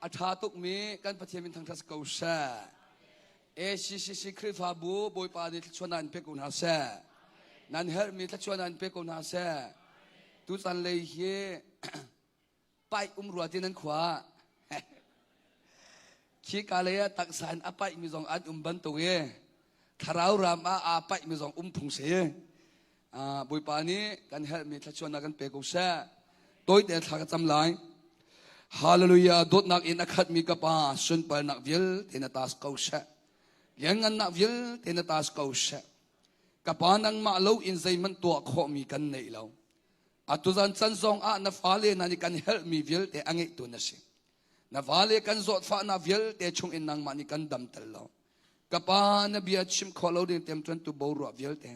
A ṭha tukmi kan Pathian min thangṭhat ko seh. ACCC Khrihfabu Bawipa nih thluachuah in pe ko hna seh. Nan herhmi thluachuah in pe ko hna seh. Tutan lei hi paih um rua ti nan khua. Khi ka lei ah taksa in a paihmi zong an um bantuk i thlarau ram ah aa paihmi zong um phung si. Bawipa nih kan herhmi thluachuahnak kan pe ko seh. Tawite thla ka cam lai. Hallelujah dawtnak in a khatmi ka pa sunparnak vialte na tas ko seh. Lianngannak vialte na tas ko seh. Ka pa nangmah lo in zeihmanh tuah khawhmi kan nei lo. Atuzan can zong ah na fale na nih kan helhmi vialte a ngeihtu na si. Na fale kan zawtfahnak vialte chung in nangmah nih kan damter lo. Ka pa na bia chim kho lo ding temtuantu boruah vialte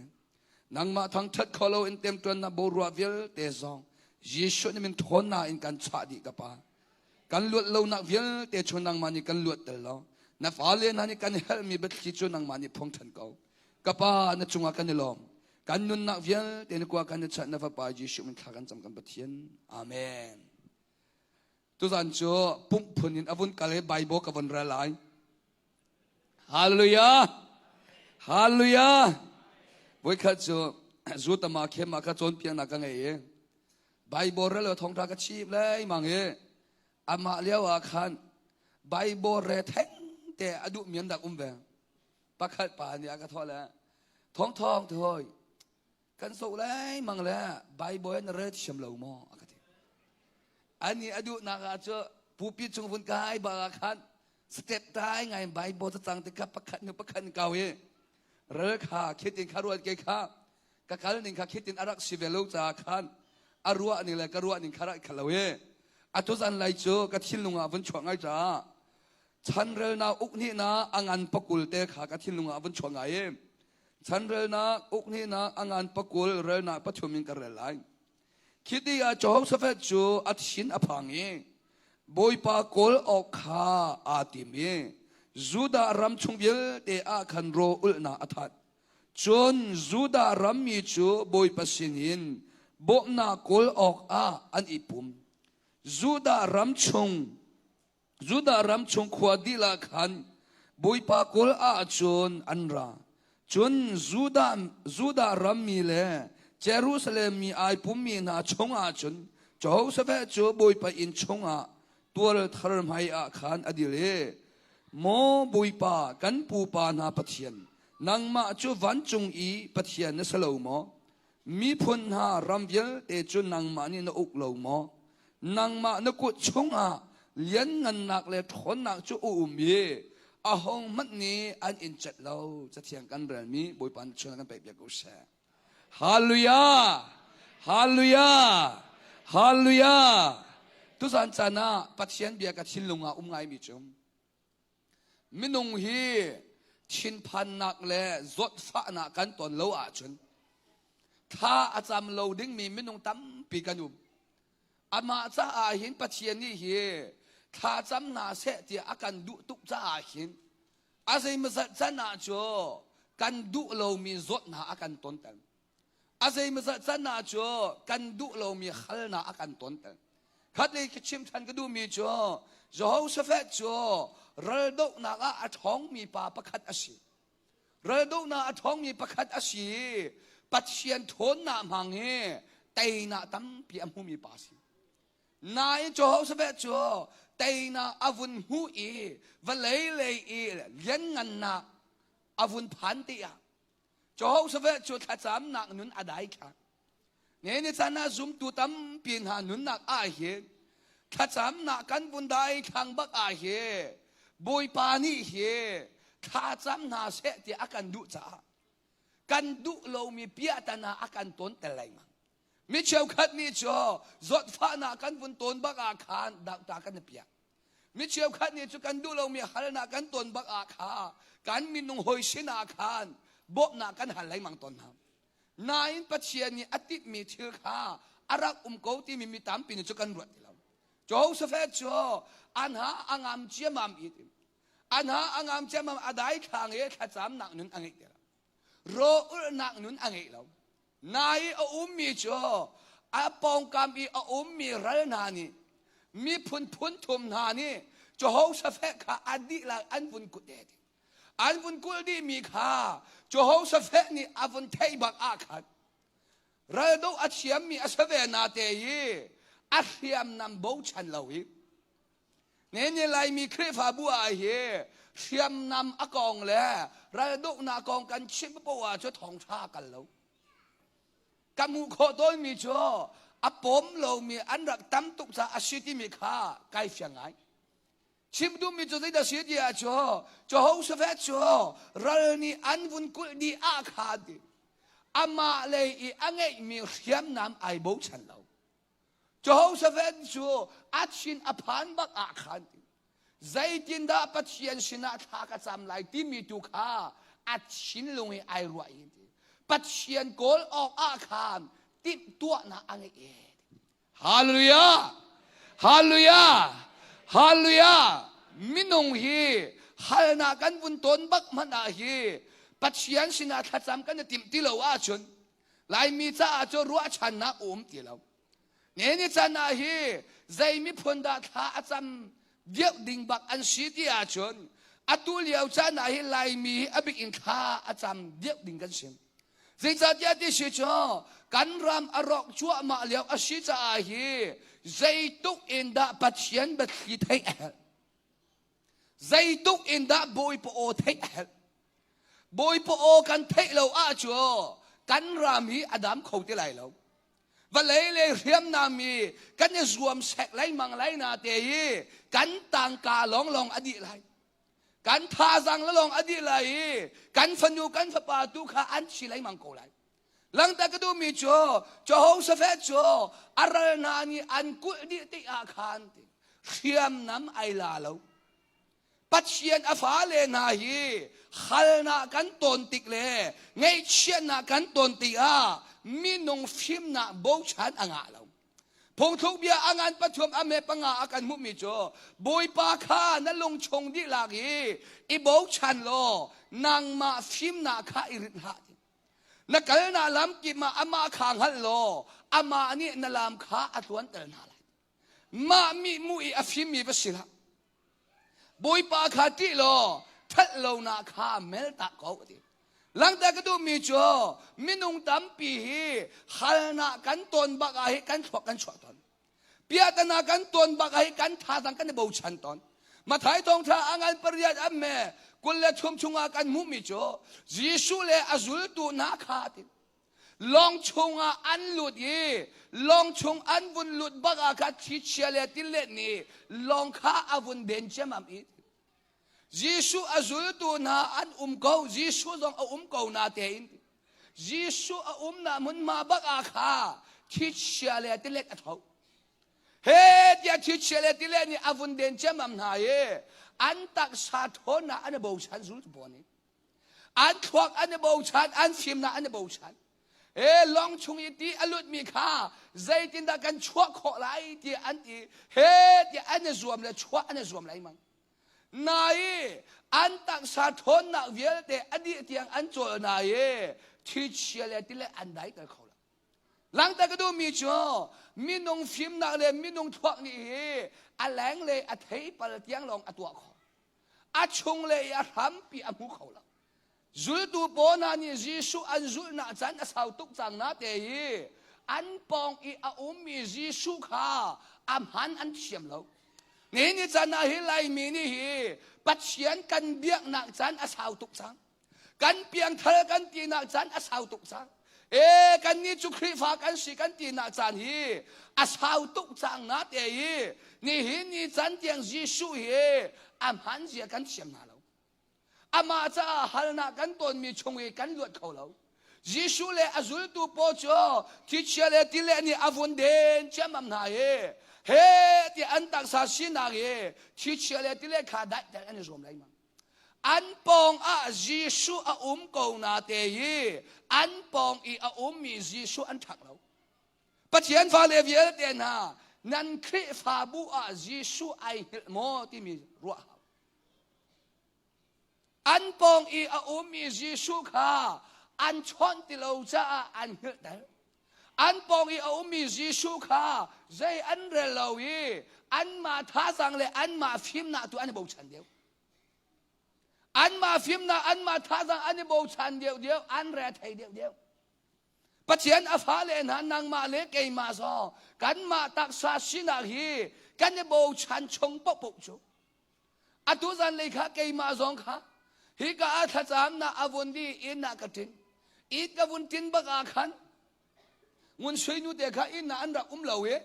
nangmah thangṭhat kho lo in temtuannak boruah vialte zong Jesuh nih min ṭhawnnak in kan chuah dih ka pa. Kan luat lonak vialte chung nangmah nih kan luatter lo. Na fale hna nih kan helhmi biathli cu nangmah nih phuang ṭhan ko. Ka pa na cungah kan i lawm. Kan nunnak vialte na kua kan i chanh na fapa Jesuh min thla kan cam kan Pathian. Amen. Tuzan cu pumh phun in a vun kal i Bible ka vun rel lai. Hallelujah! Hallelujah! Voikhat cu Zutama khem ah ka cawnpiaknak ka ngei i Bible rel thawngṭha ka chim lengmang i amah lio ah khan Bible re theng te a duh mi an rak um ve. Pakhat pa nih a ka thawh le thawng thawng te hoi kan soh lengmang le Bible na rel thiam lo maw a ka ti. Ani a duhnak ah cu pupi chung vun kai bak ah khan step tai ngai Bible cacang te kha pakhat hnu pakhat in kau i rel kha khitin kha ruat ke kha ka kal ning kha khitin a rak si ve lo caah khan a ruah ning le ka ruah ning kha rak kha lo i atu zan lai cu ka thinlung ah vun chuak ngai caah chanrelnak ukhnihnak a ngan pakul te kha ka thinlung ah vun chuak ngai i Chanrelnak ukhnihnak a ngan pakul relnak pathum in ka rel lai. Khi ti ah Jehoshaphat cu a thin a phang i Bawipa kawl awk kha aa tim i Judah ram chung vialte ah khan raw ulhnak a that. Cun Judah rammi cu Bawipa sinin bawmhnak kawl awkah an i pum. Judah ram chung Judah ram chung khua dihlak khan Bawipa kawl ahcun an ra. Cun Judah, Judah rammi le Jerusalem mi ai pummi hna chungah cun Jehoshaphat cu Bawipa inn chungah tual thar hmai ah khan a dir i, Maw Bawipa, kan pupa hna Pathian, nangmah cu vancung i Pathian na si lo maw? Miphun hna ram vialte cu nangmah nih na uk lo maw? Nangmah na kut chungah lianngannak le ṭhawnnak cu a um i ahohmanh nih an in celh lo. Cathiang kan relmi Bawipa nih chun kan pek ko seh. Hallelujah! Hallelujah! Hallelujah! Tuzan caan ah Pathian bia ka thinlung ah um ngaimi cu Minung hi thinphannak le zawtfahnak kan ton lo ahcun thla a cam lo dingmi minung tampi kan um. Amah caah hin Pathian nih hi thla cam hna seh tiah a kan duh tuk caah hin a zeimawzat can ah cu kan duh lomi zawtnak a kan tonter. A zeimawzat can ah cu kan duh lomi halnak a kan tonter. Khatlei ka chim ṭhan ka duhmi cu Jehoshaphat cu raldohnak ah a ṭhawngmi pa pakhat a si. Raldohnak a ṭhawngmi pakhat a si i Pathian ṭhawnnak hmang hi teinak tampi a hmumi pa a si. Nain Jehoshaphat cu teinak a vun hmuh i vawlei lei i lianngannak a vun phan tiah Jehoshaphat cu thlacamnak nun a dai thla. Ne ni caan ah zumtu tampi hna nunnak ah hin thlacamnak kan vun dai thlang bak ah hi Bawipa nih hi thlacam hna seh tiah a kan duh caah kan duh lomi piahtana a kan tawn tel lengmang. Mi cheukhat nih cu zawtfahnak kan vun tawn bak ah khan doctor kan i piak. Mi cheukhat nih cu kan duh lomi halnak kan ton bak ah kha kan minung hawi sinah khan bawmhnak kan hal lengmang tawn hna. Nain Pathian nih a timhmi thil kha a rak um ko timi mi tampi nih cu kan ruat ti lo. Joseph cu an ha a ngam ciamam i an ha a ngam ciamam a dai thlang i thlacamnak nun a ngeih ti lo. Raw ulhnak nun a ngeih lo. Nai i a ummi cu a pawngkam i a ummi ral hna nih miphun phun thum hna nih. Jehoshaphat kha an dihlak an vun kut e. An vun kulh dihmi kha Jehoshaphat nih a vun theih bak ah khan raldoh a thiammi a si ve na te i a hriamnam bochan lo i ne ni Laimi Khrihfabu ah hi hriamnam a kong le raldohnak kong kan chim poah cu thawngṭha kal lo. Ka hmuh khawh tawnmi cu a pawm lomi an rak tam tuk caah a si timi kha kai fiang ngai. Chim duhmi cu zeidah si ti ah cu Jehoshaphat cu ral nih an vun kulh dih ah kha ti. Amah lei i a ngeihmi hriamnam ai bochan lo. Jehoshaphat cu a thin a phan bak ah khan ti. Zeitindah Pathian sinah thla ka cam lai timi tu kha a thinlung i ai ruah i ti. Pathian kawl awk ah khan timhtuahnak a ngeih i Hallelujah! Hallelujah! Hallelujah! Minung hi halnak kan vun tawn bak hmanh ah hi Pathian sinah thlacam kan i timh ti lo ahcun Laimi caah cu ruahchannak um ti lo. Ne ni can ah hi zei miphun dah thla a cam deuh ding bak an si ti ahcun atu lio caan ah hi Laimi hi a bik in thla a cam deuh ding kan si. Zeicahtiah ti si cu kan ram a rawk cuahmah lio a si caah hi zeituk in dah Pathian biathli theih a herh. Zeituk in dah Bawipa aw theih a herh. Bawipa aw kan theih lo ahcun kan ram hi a dam kho ti lai lo. Vawlei le hriamnam i kan i zuam sek lengmang lai na te hi kan tangka lawnglawng a dih lai. Kan thazaang lawng a dih lai i kan fanu kan fapa tu kha an thi lengmang ko lai. Langta ka duhmi cu Jehoshaphat cu a ral hna nih an kulh dih tik ah khan hriamnam ai la lo. Pathian a fale hna hi halnak kan ton tik le ngaihchiatnak kan ton tik ah minung fimnak bochan a ngah lo. Phungthluk bia a ngan pathum a me panga a kan hmuhmi cu Bawipa kha na lungchung dihlak i i bochan law nangmah fimnak kha i rinh hlah. Na kalnak lam kip ah amah kha hngalh law amah nih na lam kha a tluanter hna lai. Mah mi mu i a fimmi va si hlah. Bawipa kha ṭih law ṭhat lonak kha meltak ko a ti. Langhter ka duhmi cu minung tampi hi halnak kan tawn bak ah hi kan thluak kan chuah tawn. Piahtana kan tawn bak ah hi kan thazaang kan i bochan tawn. Mathai thawngṭha a ngan pariat an me 23 chungah kan hmuhmi cu Jesuh le a zultu hna kha a ti. Lawng chungah an lut i lawng chung an vun lut bak ah kha thlichia le tilet nih lawng kha a vun den ciammam i Jesuh a zultu hna an um ko Jesuh zong a um ko na tein Jesuh a umnak hmunhma bak ah kha thlichia le tilet a tho he tiah thlichia le tilet nih a vun den ciammam hna i an taksa ṭhawnnak an i bochan zultu pawl nih An thluak an i bochan, an fimnak an i bochan. E lawng chung i ti a lutmi kha zeitindah kan chuah khawh lai ti an ti he ti an i zuam le chuah an i zuam lai mang. Nai an taksa ṭhawnnak vialte a dih tiang an cawl na i thichia le tile an daiter kho lo. Langter ka duhmi cu minung fimnak le minung thluak nih hi a lenglei a theipal tiang lawng a tuah khawh. A chunglei i a hrampi a hmu kho lo. Zultu pawl hna nih Jesuh an zulhnak caan a sau tuk cang na te hi an pawng i a ummi Jesuh kha a hman an thiam lo. Nihin ni caan ah hi Laimi nih hi Pathian kan biaknak caan a sau tuk cang. Kan piangthar kan tinak caan a sau tuk cang. E kan nih cu Khrihfa kan si kan tinak caan hi a sau tuk cang na te i nihin ni caan tiang Jesuh hi a hman zia kan thiam hna lo. Amah caah halnak kan tawnmi chung i kan luat kho lo. Jesuh le a zultu pawl cu thichia le tile nih a vun den ciammam hna i he ti an taksa sinak i thichia le tile kha daihter an i zuam lengmang. An pawng ah Jesuh a um ko na te i an pawng i a ummi Jesuh an ṭhang lo. Pathian fale vialte hna nan Khrihfabu ah Jesuh ai hngilh maw timi ruah hau. An pawng i a ummi Jesuh kha an chawnh ti lo caah an hngilhter. An pawng i a ummi Jesuh kha zei an rel lo i anmah thazaang le anmah fimnak tu an i bochan deuh. Anmah fimnak, anmah thazaang an i bochan deuhdeuh, an re thei deuhdeuh. Pathian a fale hna nangmah le keimah zong kanmah taksa sinak hi kan i bochan chung paohpaoh cu atu zanlei kha keimah zong kha hika ah thlacamnak a vun di inn ah ka ṭin inn ka vun ṭin bak ah khan ngun sui nu te kha inn ah an rak um lo i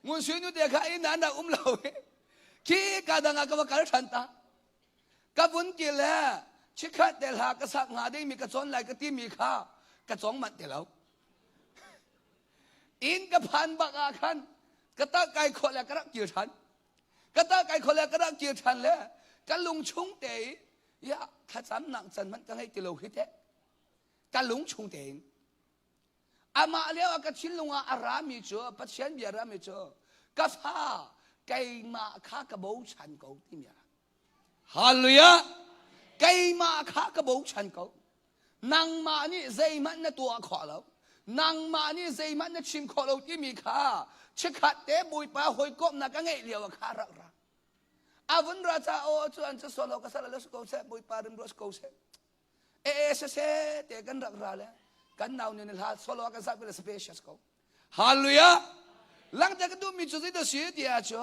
ngun sui nu te kha inn ah an rak um lo i khi ka dang ah ka va kal ṭhan ta Ka vun ti le chikkhat te hla ka sak hnga dingmi ka cawn lai ka timi kha ka cawng manh ti lo. Inn ka phan bak ah khan ka tak kai khawh le ka rak kir ṭhan. Ka tak kai khawh le ka rak kir ṭhan le ka lung chung te i ya thlacamnak can hmanh ka ngei ti lo hi teh. Ka lung chung tein Amah lio ah ka thinlung ah a rami cu Pathian bia rami cu ka fa keimah kha ka bochan ko timi a ra. Hallelujah! Keimah kha ka bochan ko. Nangmah nih zeihmanh na tuah khawh lo. Nangmah nih zeihmanh na chim khawh lo timi kha chikkhat te Bawipa hawikomhnak ka ngeih lio ah kha rak ra. A vun ra ca aw cu an cu solo ka sal lo ko seh Bawipa rim ruah ko seh. E se se te kan rak ra le kan nau nih hla solo kan sak le spacious ko hallelujah langte ka duhmi cu zeidah si ti ah cu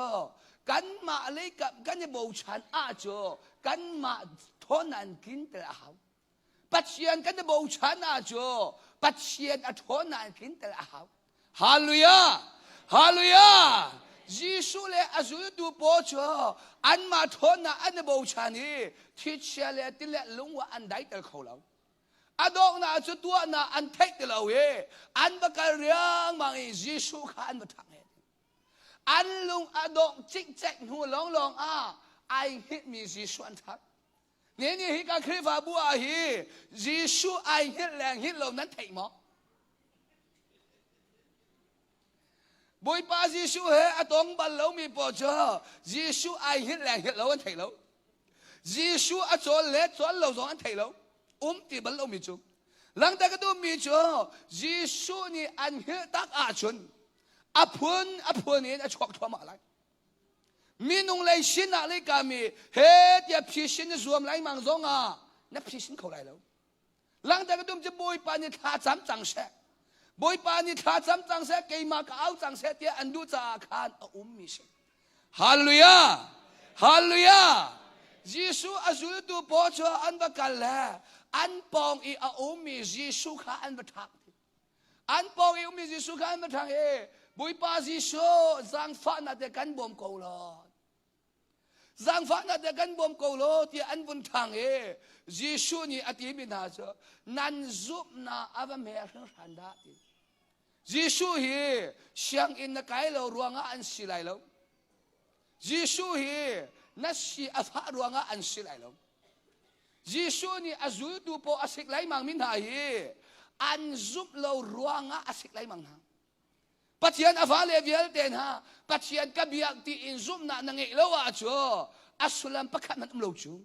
kanmah lei kan i bochan ah cu kanmah thawn an tlin tel a hau Pathian kan i bochan ah cu Pathian a thawn an tlin tel a hau Hallelujah! Hallelujah! Jesuh le a zultu pawl cu anmah ṭhawnnak an i bochan i thichia le tilet lungwa an daiter kho lo. A donghnak cu tuahnak an theih ti lo i an va kal riangmang i Jesuh kha an va ṭhang he. An lung a dongh cikcek hnu lawnglawng ah ai hngilhmi Jesuh an ṭhang. Ni ni hi ka Khrihfabu ah hi Jesuh ai hngilh le hngilh lo nan theih maw? Bawipa Jesuh he a tong bal lomi pawl cu Jesuh ai hngilh le hngilh lo an thei lo. Jesuh a cawl le cawl lo zong an thei lo. Um ti bal lomi cu. Langter ka duhmi cu Jesuh nih an hngilh tak ahcun a phun a phun in a chuak thluahmah lai. Minung lei sinah lei kami he tiah phisin na zuam lengmang zong ah na phisin kho lai lo. Langter ka dum cu Bawipa nih thla cam cang seh. Bawipa nih thla cam cang seh, keimah ka au cang seh tiah an duh caah khan a ummi si. Hallelujah! Hallelujah! Jesuh a zultu pawl cu an va kal le an pawng i a ummi Jesuh kha an va ṭhak. An pawng i ummi Jesuh kha an va ṭhak i Bawipa Jesuh zaangfahnak te kan bawm ko law. Zaangfahnak te kan bawm ko law tiah an vun ṭhang i Jesuh nih a timi hna cu nan zumhnak a va hme hringhran dah ti. Jesuh hi sianginn na kai lo ruangah an si lai lo. Jesuh hi na si a fah ruangah an si lai lo. Jesuh nih a zultu pawl a sik lengmang mi hna hi an zumh lo ruangah a sik lengmang hna. Pathian a fale vialte hna Pathian ka biak ti in zumhnak na ngeih lo ahcun a sullam pakhat hmanh um lo cu.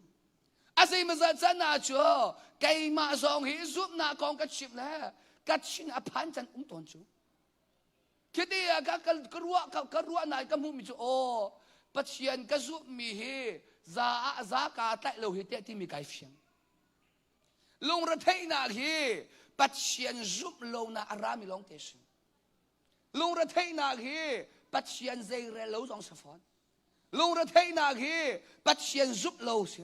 A zeimawzat can ah cu keimah zong hi zumhnak kong ka chimh le ka thin a phan can um tawn cu. Khiti ah ka ka ruah ka, ka ruah nai ka hmuhmi cu aw Pathian ka zumhmi hi za ah za ka tlaih lo hi tiah timi kai fiang. Lungretheihnak hi Pathian zumh lonak a rami lawng te si. Lungretheihnak hi Pathian zeirel lo zong si fawn. Lungretheihnak hi Pathian zumh lo si.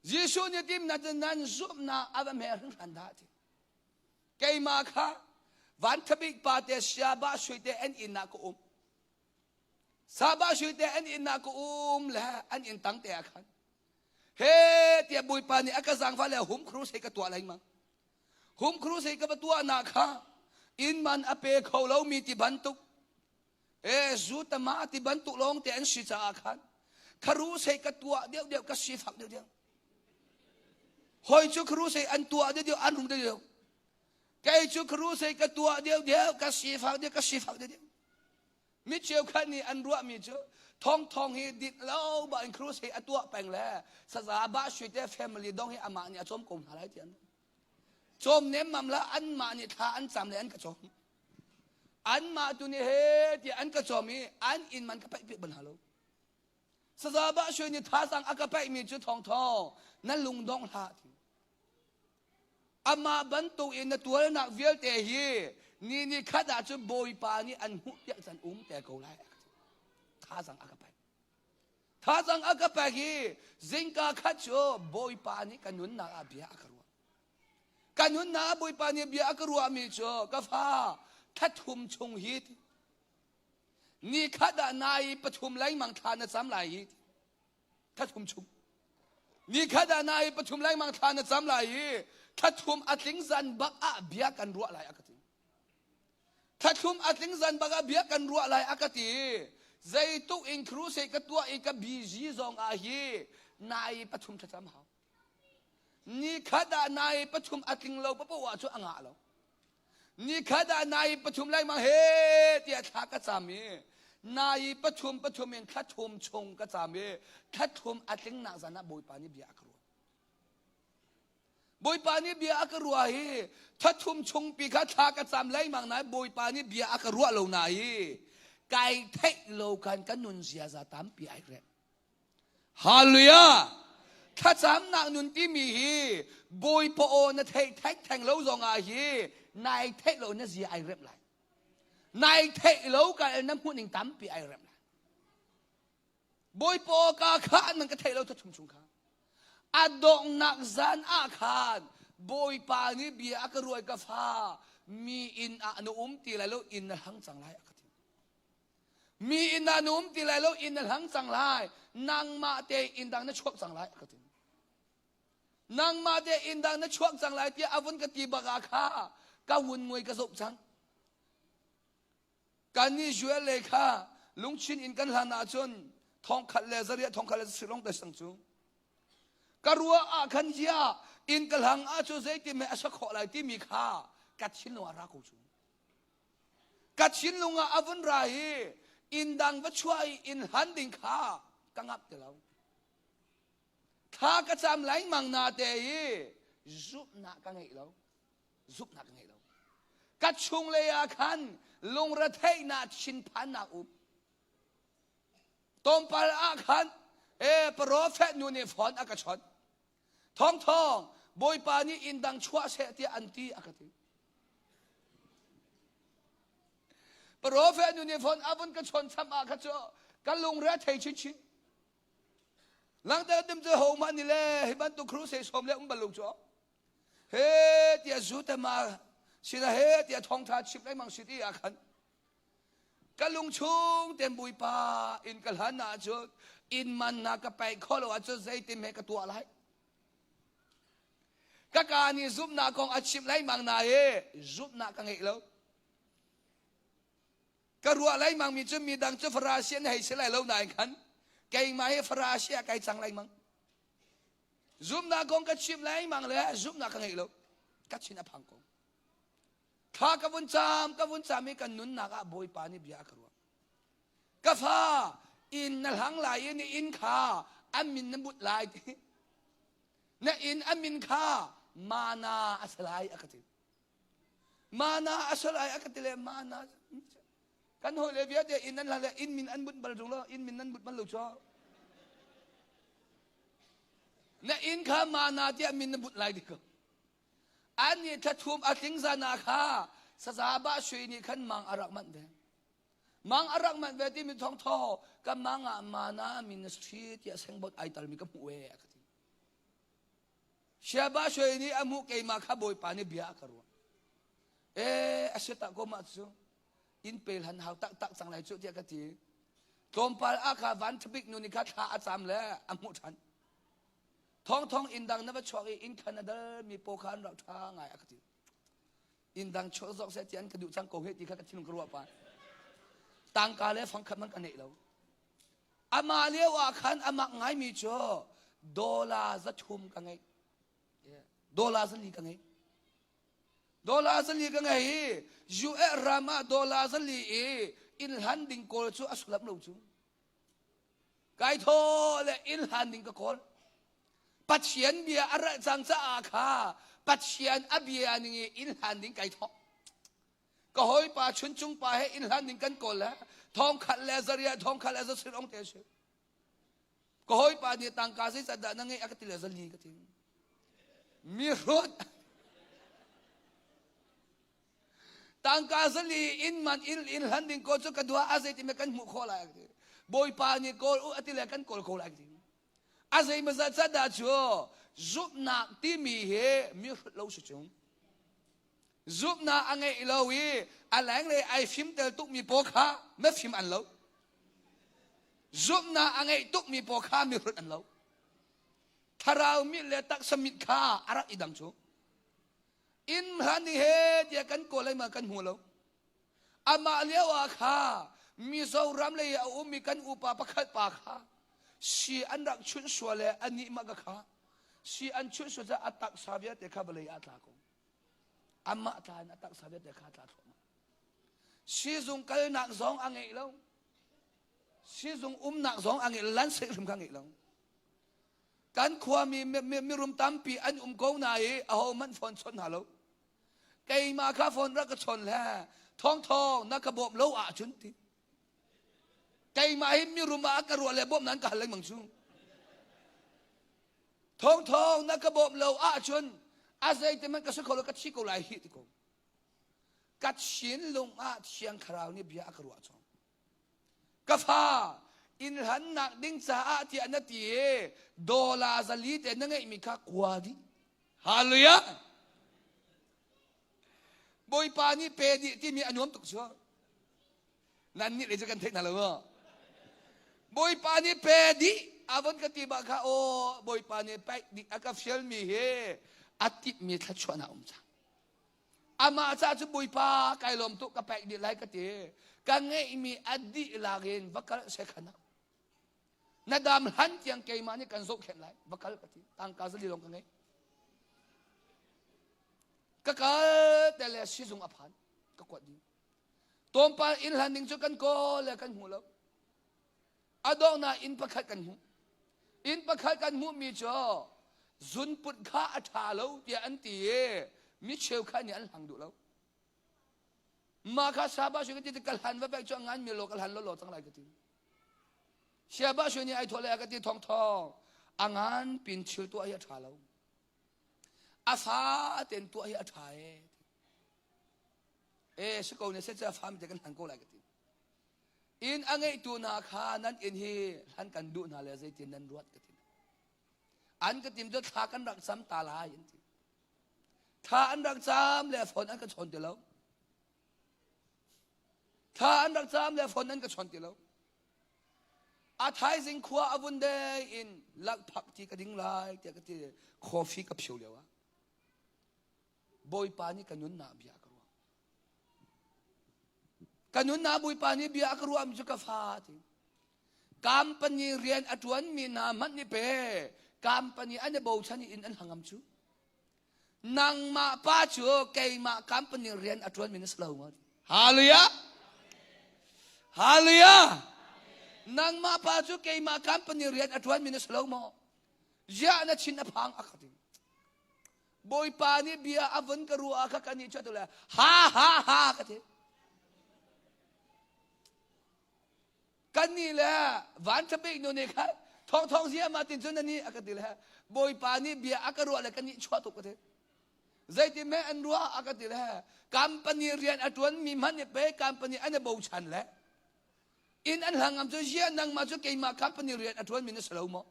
Jesuh nih timnak cu nan zumhnak a va hme hringhran dah ti. Keimah kha vanthabik pa te siaba sui te an inn ah ka um. Saba sui te an inn ah ka um le an inn tang te ah khan He tiah Bawipa nih a ka zaangfah le hum crusade ka tuah lengmang. Hum crusade ka va tuahnak kha inn man a pe kho lomi ti bantuk e zu tama ti bantuk lawng te an si caah khan crusade ka tuah deuh deuh ka sifak deuh deuh. Hoi cu crusade an tuah deuh deuh an rum deuh deuh. Kei cu crusade ka tuah deuh deuh ka sifak deuh ka sifak deuh deuh. Mi cheukhat nih an ruahmi cu thongthong hi dit lo ba in cruise hi a tuah peng le saza ba sui te family dong hi amah nih a cawm ko hna lai ti an. Cawm nemmam la anmah nih thla an cam le an ka cawm. Anmah tu nih he tiah an ka cawm i an inn man ka paih piak bal hna lo. Saza bah shui nih thazang a ka paihmi cu thawngthawng na lungdong hlah ti. Amah bantuk in na tualnak vialte hi ni ni khat ah cun Bawipa nih an hmuh piak can um te ko lai. Thazang a ka paih. Thazang a ka pek i zingka khat cu Bawipa nih ka nunnak ah bia a ka ruah. Ka nunnak ah Bawipa nih bia a ka ruahmi cu ka fa thla chung hi ni khat ah nai pathum lengmang thla na cam lai hi thla thum chung ni khat ah nai pathum lengmang thla na cam lai hi thla thum a tling zan bak ah bia kan ruah lai a ka ti Thlathum a tling zan bak ah bia kan ruah lai a ka ti. Zeituk in crusade ka tuah i ka busy zong ah hi nai pathum thlacam hau. Ni khat ah nai pathum a tling lo papoh ah cu a ngah lo. Ni khat ah nai pathum lengmang he tiah thla ka cam i nai pathum pathum in thlathum chung ka cam i thlathum a tling nak zan ah Bawipa nih bia a ka ruah. Bawipa nih bia a ka ruah hi thathum chungpi kha thla ka cam lengmang nain Bawipa nih bia a ka ruah lo na hi kai theih lo khan ka nun ziaza tampi ai rem. Hallelujah! Thlacamnak nun timi hi Bawipa aw na theih theng theng lo zong ah hi nai theih lo na zia ai rem lai. Nai theih lo ka na hmuhning tampi ai rem lai. Bawipa aw ka kha nan ka theih lo thathum chung kha. A donghnak zan ah khan Bawipa nih bia a ka ruai ka fa mi inn ah na um ti lai lo inn na hlang cang lai a ka ti. Mi inn ah na um ti lai lo inn na hlang cang lai nangmah te inn dang na chuak cang lai a ka ti. Nangmah te inn dang na chuak cang lai tiah a vun ka ti bak ah kha ka vun ngui ka zoh cang. Kan Israel le kha lungchin in kan hlan ahcun thongkhat le zariah thongkhat le silong te sang cu ka ruah ah khan zia in ka hlang ah cu zeitin meh a sa khawh lai timi kha ka thinlung ah ra ko cu ka thinlung ah a vun ra i inn dang va chuah i inn hlan ding kha ka ngap ti lo thla ka cam lengmang na te i zumhnak ka ngeih lo zumhnak ka ngei lo ka chunglei ah khan lungretheihnak thinphannak um tlawmpal ah khan e prophet nu nih phone a ka chawnh thong thong bawipa nih inn dang chuah seh tiah an ti a ka ti prophet nu nih phone a vun ka chawn cham ah kha cu ka lungre thei chinchin langter dim cu ho mah ni le hi bantuk crusade som le um bal lo cu He tiah zutama sina he tiah thawngtha chim lengmang si ti ah khan ka lungchung ten Bawipa in ka hlan ahcun inn man na ka paih kho lo ahcun zeitin he ka tuah lai ka ka nih zumhnak kong a chimh lengmang na i zumhnak ka ngeih lo ka ruah lengmang mi cu midang cu Farasi an hei si lai lo nain khan keimah hi Farasi ah kai cang lengmang Zumhnak kong ka chim lengmang le zumhnak ka ngeih lo. Ka chin a phang ko. Thla ka vun cam, ka vun cam i kan nunnak ah Bawipa nih bia a ka ruah. Ka fa, inn na hlang lai i na inn kha an min na but lai ti. Na inn a min kha mana a si lai a ka ti. Mana a si lai a ka ti le mana Kan hawi le vialte inn an hlan le inn min an bunh bal ṭung lo, inn min nan bunh bal lo cu. Na inn kha mana tiah min na bunh lai dik ko. An nih thlathum a tling zan ah kha saza bah sui nih khan mang a rak manh ve. Mang a rak manh ve timi thawng thaw ka mang ah mana ministry tiah sengbot ai talmi ka hmuh ve a ka ti. Siaba sui nih a hmuh keimah kha Bawipa nih bia a ka ruah. Ee a si tak ko mah cu inn pel han hau taktak cang lai cu tiah ka ti. Tlawmpal ah kha van ṭhabik nu nih kha thla a cam le a hmuh ṭhan. Thawng thawng inn dang na va chuak i inn khan a dal mi paw kha an rak ṭha ngai a ka ti. Inn dang chuak zawk seh ti an ka duh cang ko he ti kha ka thinlung ka ruah pa. Tangka le fangkhat man ka neih lo. Amah lio ah khan amak ngaimi cu dollar 300 ka ngeih. Dollar 400 ka ngeih. Dollar 400 ka ngei i US ram ah dollar 400 i inn hlan ding kawl cu a sullam lo cu. Kai thaw le inn hlan ding ka kawl. Pathian bia a ral cang caah kha Pathian a bia ning i inn hlan ding kai thawk. Ka hawipa chuncung pa he inn hlan ding kan kawl le thong khat le zaria thong khat le zasir ong te si. Ka hawipa nih tangka zeizat dah na ngeih a ka ti le zali ka ti. Mi hrut. Tangka zali inn man inn inn hlan ding ko cu ka dua a zei ti me kan hmuh khawh lai ti. Bawipa nih kawl u ati le kan kawl ko lai ti. A zei mazat zat dah cu zumhnak timi hi mi hrut lo si chung. Zumhnak a ngeih lo i a lenglei ai fimtel tukmi pawl kha mifim an lo. Zumhnak a ngeih tukmi pawl kha mihrut an lo. Thlarau mit le taksa mit kha a rak i dang cu. Inn hlan ni he tiah kan kawl lai ma kan hmu lo. Amah lio ah kha Mizoram lei a ummi kan upa pakhat pa kha si an rak chunh sual le anih mah ka kha si an chunh sual caah a taksa vialte kha vawlei ah tla ko. Amah tla in a taksa vialte kha tla thluahmah. Sizung kalnak zong a ngeih lo. Sizung umnak zong a ngeih lo. Lanseih hrim kha a ngeih lo. Kan khuami mirum tampi an um ko na i aho hmanh phone chawnh hna lo. Keimah kha phone rak ka chawn le thawng thawng na ka bawm lo ahcun ti. Keimah hi mirum ah ka ruah le bawmh nan ka hal lengmang cu. Thawng thawng na ka bawmh lo ahcun a zeite man ka si kho lo ka thi ko lai hi ti ko. Ka thinlung ah Thiang Thlarau nih bia a ka ruah chong. Ka fa, inn hlannak ding caah tiah na ti i dollar zali te na ngeihmi kha kua dih. Hallelujah! Bawipa nih pe dih timi a nuam tuk cu. Nan nih le cu kan theih hna lo maw? Bawipa nih pe dih a von ka ti bak kha aw Bawipa nih paih dih a ka fialmi hi a tipmi thluachuahnak um cang. Amah caah cu Bawipa kai lawm tuk ka paih dih lai ka ti. Ka ngeihmi a dih lak in va kal se khan ah. Na dam hlan tiang keimah nih kan zohkhenh lai va kal ka ti. Tangka zali lawng ka ngei. Ka kal te le sizung a phan ka kuat ding. Tlawmpal inn hlan ding cu kan kawl le kan hmu lo. A donghnak inn pakhat kan hmuh. Inn pakhat kan hmuhmi cu zunput kha a ṭha lo tiah an ti i mi cheukhat nih an hlang duh lo. Mah kha Sabah sui ka ti ka hlan va pek cu a ngan mi law ka hlan law cang lai ka ti. Siabah sui nih ai thawh le a ka ti thong thong a ngan pin thil tuah hi a ṭha lo. A fa ten tuah hi a ṭha e. E si ko ne se ca fam te kan hlan ko lai ka ti. Inn a ngeihtu hna kha nan inn hi hlan kan duh hna le zeitin nan ruat ka ti. An ka tim cu thla kan rak cam ta lai an ti. Thla an rak cam le phone an ka chawn ti lo. Thla an rak cam le phone an ka chawn ti lo. A thaizing khua a vun dei in lakphak ti ka ding lai tiah ka ti. Coffee ka phio lio ah. Bawipa nih ka nunnak bia a ka ruah. Ka nunnak Bawipa nih bia a ka ruahmi cu ka fa ti. Company rian a ṭuanmi hna hmanh nih pe company an i bochan i inn an hangam cu. Nangmah pa cu keimah company rian a ṭuanmi na si lo maw? Hallelujah! Hallelujah! Nangmah pa cu keimah company rian a ṭuanmi na si lo maw? Ziah na chin a phang a ka ti. Bawipa nih bia a vun ka ruah ah kha kan nih cu le ha ha ha ka ti. Kan nih le van ṭhabik nu nih khan thawng thawng zia ma tin cun ani a ka ti le Bawipa nih bia a ka ruah le kan nih chuah tuk ka ti. Zeitin meh an ruah a ka ti le company rian a ṭuan mi hmanh nih pe company an i bochan le inn an hlang am cu zia nangmah cu keimah company rian a ṭuan mi na si lo maw?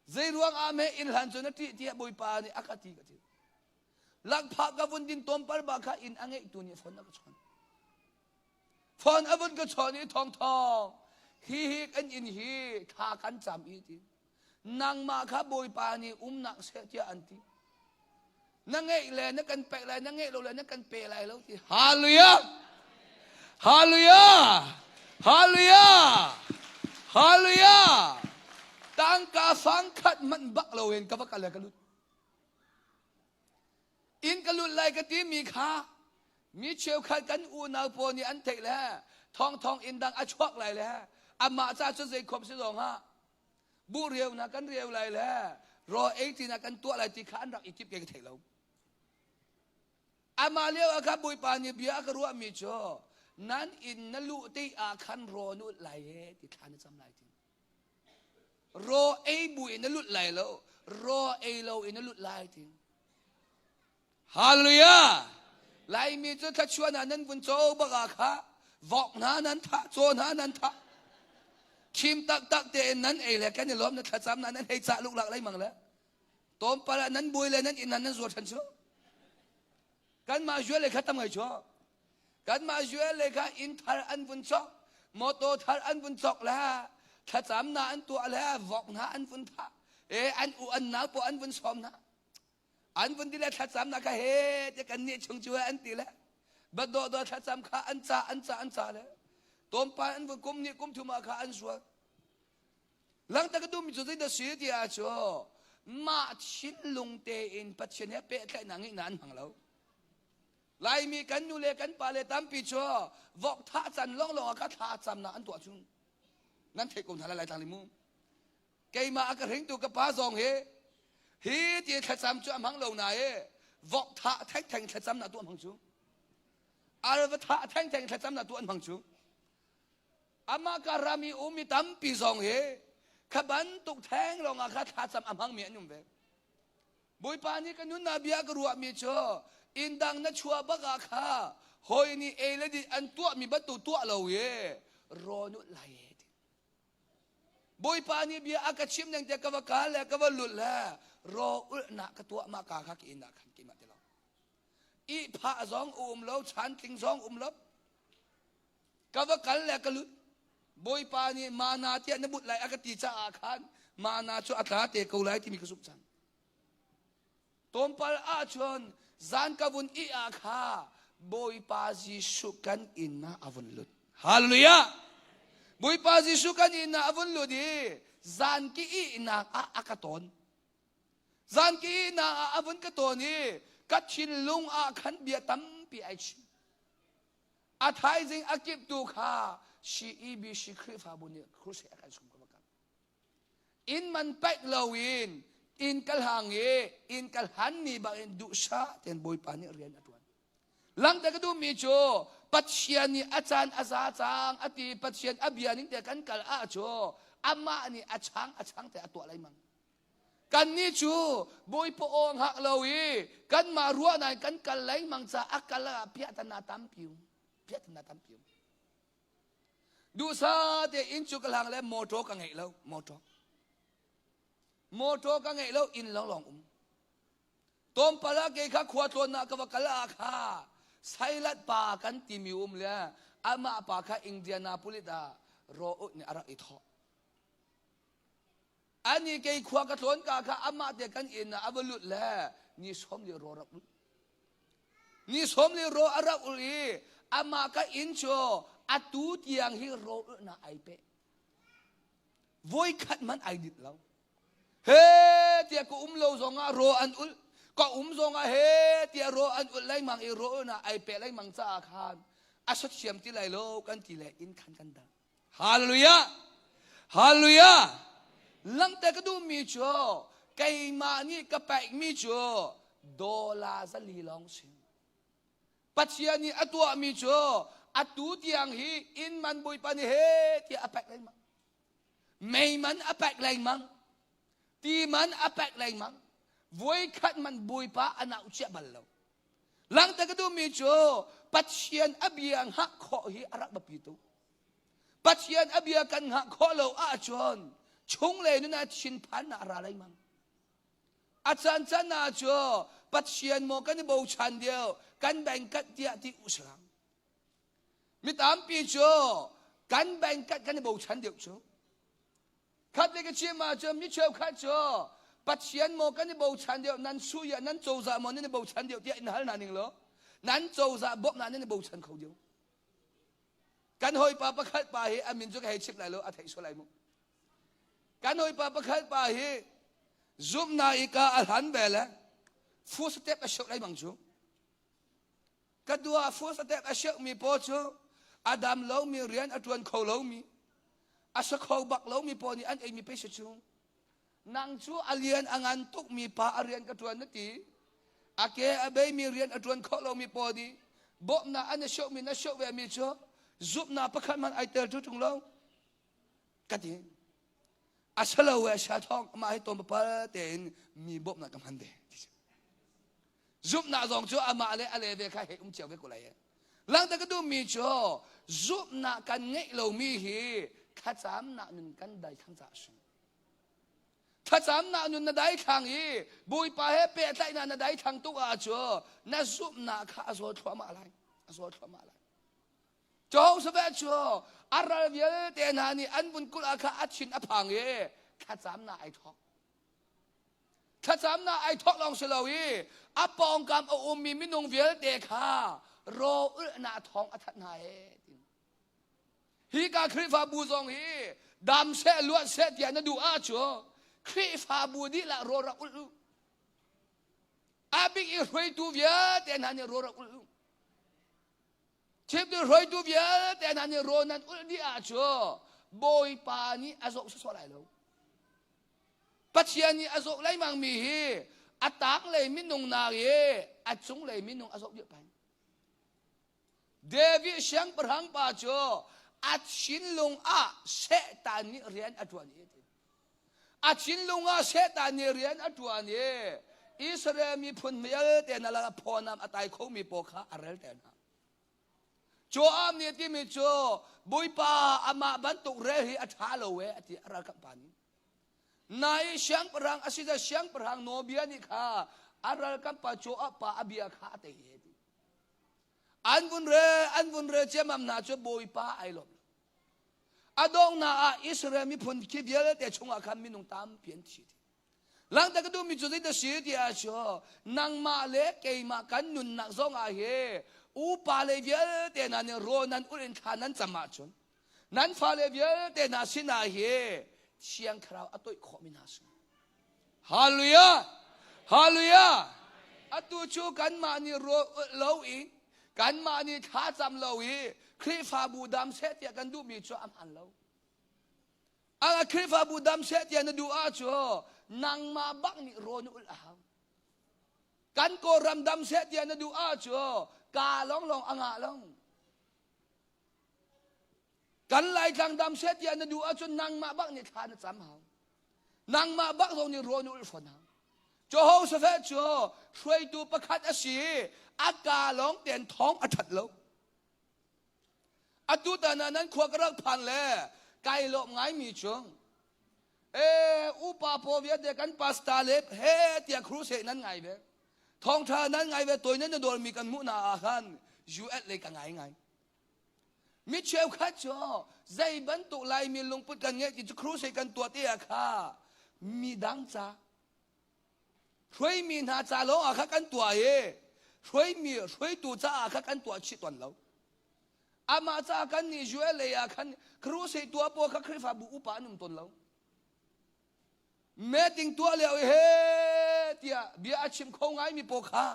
Zeiruang ah meh inn hlan cu na ṭih tiah Bawipa nih a ka ti ka ti. Lakphak ka vun din tawn par ba kha inn a ngeihtu nih phone a ka chawnh. Phone a vun ka chawnh i thawng thawng hi hi kan inn hi thla kan cam i ti. Nangmah kha Bawipa nih umnak seh tiah an ti. Na ngeih le na kan pek lai, na ngeih lo le na kan pe lai lo ti. Hallelujah! Hallelujah! Hallelujah! Hallelujah! Tangka fang khat manh bak lo in ka va kal le ka lut. Inn ka lut lai ka ti mi kha mi cheukhat kan unau pawl nih an theih le thong thong inn dang a chuak lai le amah ca cu zei khom si zong ah buh riau na kan riau lai le. Raw ei tina kan tuah lai ti kha an rak i kip ke ka thei lo. Amah lio ah kha Bawipa nih bia a ka ruahmi cu nan inn na luh te ah khan raw na ulh lai e ti thla na cam lai ti. Raw ei bu in na lut lai lo, raw ei lo in na lut lai ti. Hallelujah! Laimi cu thluachuah ah nan vun co bak ah kha vok hna nan thah, caw hna nan thah. Thim taktak tein nan ei le kan i lawm na thlacam na nan hei cah luklak lengmang le Tawmpal ah nan buai le nan inn ah nan zuar ṭhan cu. Kanmah zual le kha tam ngai cu. Kanmah zual le kha inn thar an vun cawk, motor thar an vun cawk le thlacam na an tuah le vok hna an vun thah. E an u an nau pawl an vun sawm hna. An vun ti le thlacam na kha he te kan nih chung cu an ti le badawh dawh thlacam kha an ca an ca an ca le tawmpal an vun kum nih kum thum ah kha an zuar. Langta ka duhmi cu zeidah si ti ahcun mah thinlung tein Pathian he pehtlaihnak ngeihnak an hmang lo. Laimi kan nu le kan pa le tampi cu vok thah can lawnglawng ah ka thla camnak an tuah cun nan theih ko hna lai Laitlang limu. Keimah a ka hringtu ka pa zong hi hi ti thlacam cu a hmang lo na i vok thah thengtheng thlacamnak tuah hmang cu. Ar va thah thengtheng thlacamnak tuah an hmang cu. Amah ka ram i um mi tampi zong hi kha bantuk theng lawngah kha thlacam a hmangmi an um ve. Bawipa nih ka nunnak bia ka ruahmi cu inn dang na chuah bak ah kha hawi nih ei le din an tuahmi bantuk tuah lo i rawn u lai e ti. Bawipa nih bia a ka chim ning te ka va kal le ka va lut le raw ulhnak ka tuah mah ka kha ka inn ah khan keimah ti lo. Ihphah zong um lo, chantling zong um lo. Ka va kal le ka lut. Bawipa nih mana tiah na but lai a ka ti caah khan mana cu a tla te ko lai timi ka zumh cang. Tlawmpal ahcun zan ka vun ih ah kha Bawipa Jesuh kan inn ah a vun lut. Hallelujah! Bawipa Jesuh kan inn ah a vun lut i zan ki ihnak ah a ka tawn. Zan ki ihnak ah a vun ka tawn i ka thinlung ah khan bia tampi ai chim. A thaizing a kiptu kha CEBC Khrihfabu nih crusade a kan sum ka va Inn man paih loin inn ka hlang i inn ka hlan ni bangin duhsah tein Bawipa nih rian a ṭuan. Langte ka duhmi cu Pathian nih a caan a za cang a ti Pathian a bia ning te kan kal ah cu amah nih a chang a chang te a tuah lengmang. Kannih cu Bawipa aw hngak lo i kanmah ruahnak in kan kal lengmang caah a kal ah piahtana tampi um. Piahtana tampi um. Duhsah te inn cu ka hlang le motor ka ngeih lo, motor. Motor ka ngeih lo, inn lawnglawng um. Tlawmpal ah kei kha khua tlawnnak ka va kal ah kha Sailat pa kan timi um le amah pa kha Indianapolis ah raw nih a rak i thawh. Ani kei khua ka tlawn ka kha amah te kan inn ah a va lut le ni som li ro rak ul. Ni som li ro a rak ul i amah ka inn cu atu tiang hi ro ulnak ai pe. Voi khat man ai dit lo. He tiah ka um lo zongah ro an ul. Ka um zongah he tiah ro an ul lengmang i ro ulnak ai pe lengmang caah khan a sothiam ti lai lo kan ti le inn khan kan dang. Hallelujah! Hallelujah! Langhter ka duhmi cu keimah nih ka pekmi cu dollar zali lawng si. Pathian nih a tuahmi cu atu tiang hi inn man Bawipa nih he tiah a pek lengmang. Mei man a pek lengmang. Ti man a pek lengmang. Voikhat man Bawipa a nau chiah bal lo. Langhter ka duhmi cu Pathian a bia hngah khawh hi a rak biapi tuk. Pathian a bia kan hngah khawh lo ahcun chunglei nun ah thinphannak a ra lengmang. A caan caan ah cu Pathian maw kan i bochan deuh kan bengkat tiah ti uslang. Mi tampi cu kan bengkat kan i bochan deuh cu. Khat le ka chim ahcun mi cheukhat cu Pathian maw kan i bochan deuh nan sui ah nan cozah maw nan i bochan deuh tiah in hal hna ning law nan cozah bawmhnak nan i bochan kho deuh. Kan hawipa pakhat pa hi a min cu ka hei chim lai lo a theih sual lai mu. Kan hawipa pakhat pa hi zumhnak i ka a hlan ve le full step a shoh lai bang cu. Ka dua full step a shoh mi paw cu a dam lomi rian a ṭuan kho lomi a sa kho bak lomi paw nih an eimi pei si cu. Nang cu a lian a ngan tukmi pa a rian ka ṭuan na ti. A ke a beimi rian a ṭuan khawh lomi pawl nih bawmhnak an i hrawhmi na hrawh vemi cu zumhnak pakhat hmanh ai tel ṭung lo. Ka ti. A si lo e sia thawng amah hi tawn papal tein mi bawmhnak ka hman ve. Zumhnak zong cu amah le a le ve kha hei um cio ve ko lai. Langta ka duhmi cu zumhnak kan ngeih lomi hi thlacamnak nun kan daithlang caah a si. Thlacamnak nun na daithlang i Bawipa he pehtlaihnak na daithlang tuk ahcun na zumhnak kha a zaw thluahmah lai. A zaw thluahmah lai. Jehoshaphat cu a ral vialte hna nih an vun kulh ah kha a thin a phang i thlacamnak ai thawk. Thlacamnak ai thawk lawng si lo i a pawngkam a ummi minung vialte kha raw ulhnak thawng a thanh hna ee. Hika Khrihfabu zong hi dam seh luat seh tiah na duh ahcun Khrihfabu dihlak raw rak ulh u. A bik i hruaitu vialte hna nih raw rak ulh u. Chimtu hruaitu vialte hna nih raw nan ulh dih ahcun Bawipa nih a zawh sawsawh lai lo. Pathian nih a zawh lengmang mi hi a tanglei minung nak i a cunglei minung a zawh dih peng. David siangpahrang pa cu a thinlung ah Satan nih rian a ṭuan i a thinlung ah Satan nih rian a ṭuan i Israel miphun vialte hna lakah phawnam a tai khomi pawl kha a rel ter hna. Joab nih a timi cu Bawipa amah bantuk rel hi a ṭha lo e a ti a ralkap pa nih. Nai siangpahrang a si siangpahrang nawlbia nih kha a ralkap pa Joab pa a bia kha a tei e ti. An vun re an vun re ciammam hna cu Bawipa ai lawm lo. A donghnak ah Israel miphun khi vialte chungah khan minung tampi an thi. Langta ka duhmi cu zeidah si ti ah cu nangmah le keimah kan nunnak zong ah hi upa le vialte hna nih rawl nan ulh in thla nan cam ahcun nan fale vialte hna sinah hi Thiang Thlarau a toih khawhmi hna si. Hallelujah! Hallelujah! Atu cu kanmah nih rawl ulh lo i kanmah nih thlacam lo i Khrihfabu dam seh tiah kan duhmi cu a hmaan lo. A Khrihfabu dam seh tiah na duh ahcun nangmah bak nih rawl na ulh a hau. Kan Kawlram dam seh tiah na duh ahcun ka lawnglawng a ngah lo. Kan Laitlang dam seh tiah na duh ahcun nangmah bak nih thla na cam hau. Nangmah bak zong nih rawl na ulh hrawn hau. Jehoshaphat cu hruaitu pakhat a si i a ka lawng tein thawng a that lo. Atu tan ah nan khua ka rak phan le kai lawm ngaimi cu ee upa paw vialte kan pastor le he tiah crusade nan ngai ve. Thawngtha nan ngai ve toi nan na dawlmi kan hmuh na ah khan US lei ka ngai ngai. Mi cheukhat cu zei bantuk Laimi lungput kan ngeih ti cu crusade kan tuah te ah kha midang ca hruaimi hna ca lawng ah kha kan tuah i hruaimi hruaitu caah kha kan tuah chih tawn lo. Amah caah kan nih ULA ah khan crusade tuah pawl kha Khrihfabu upa an um tawn lo. Meeting tuah lio i he tiah bia a chim kho ngaimi pawl kha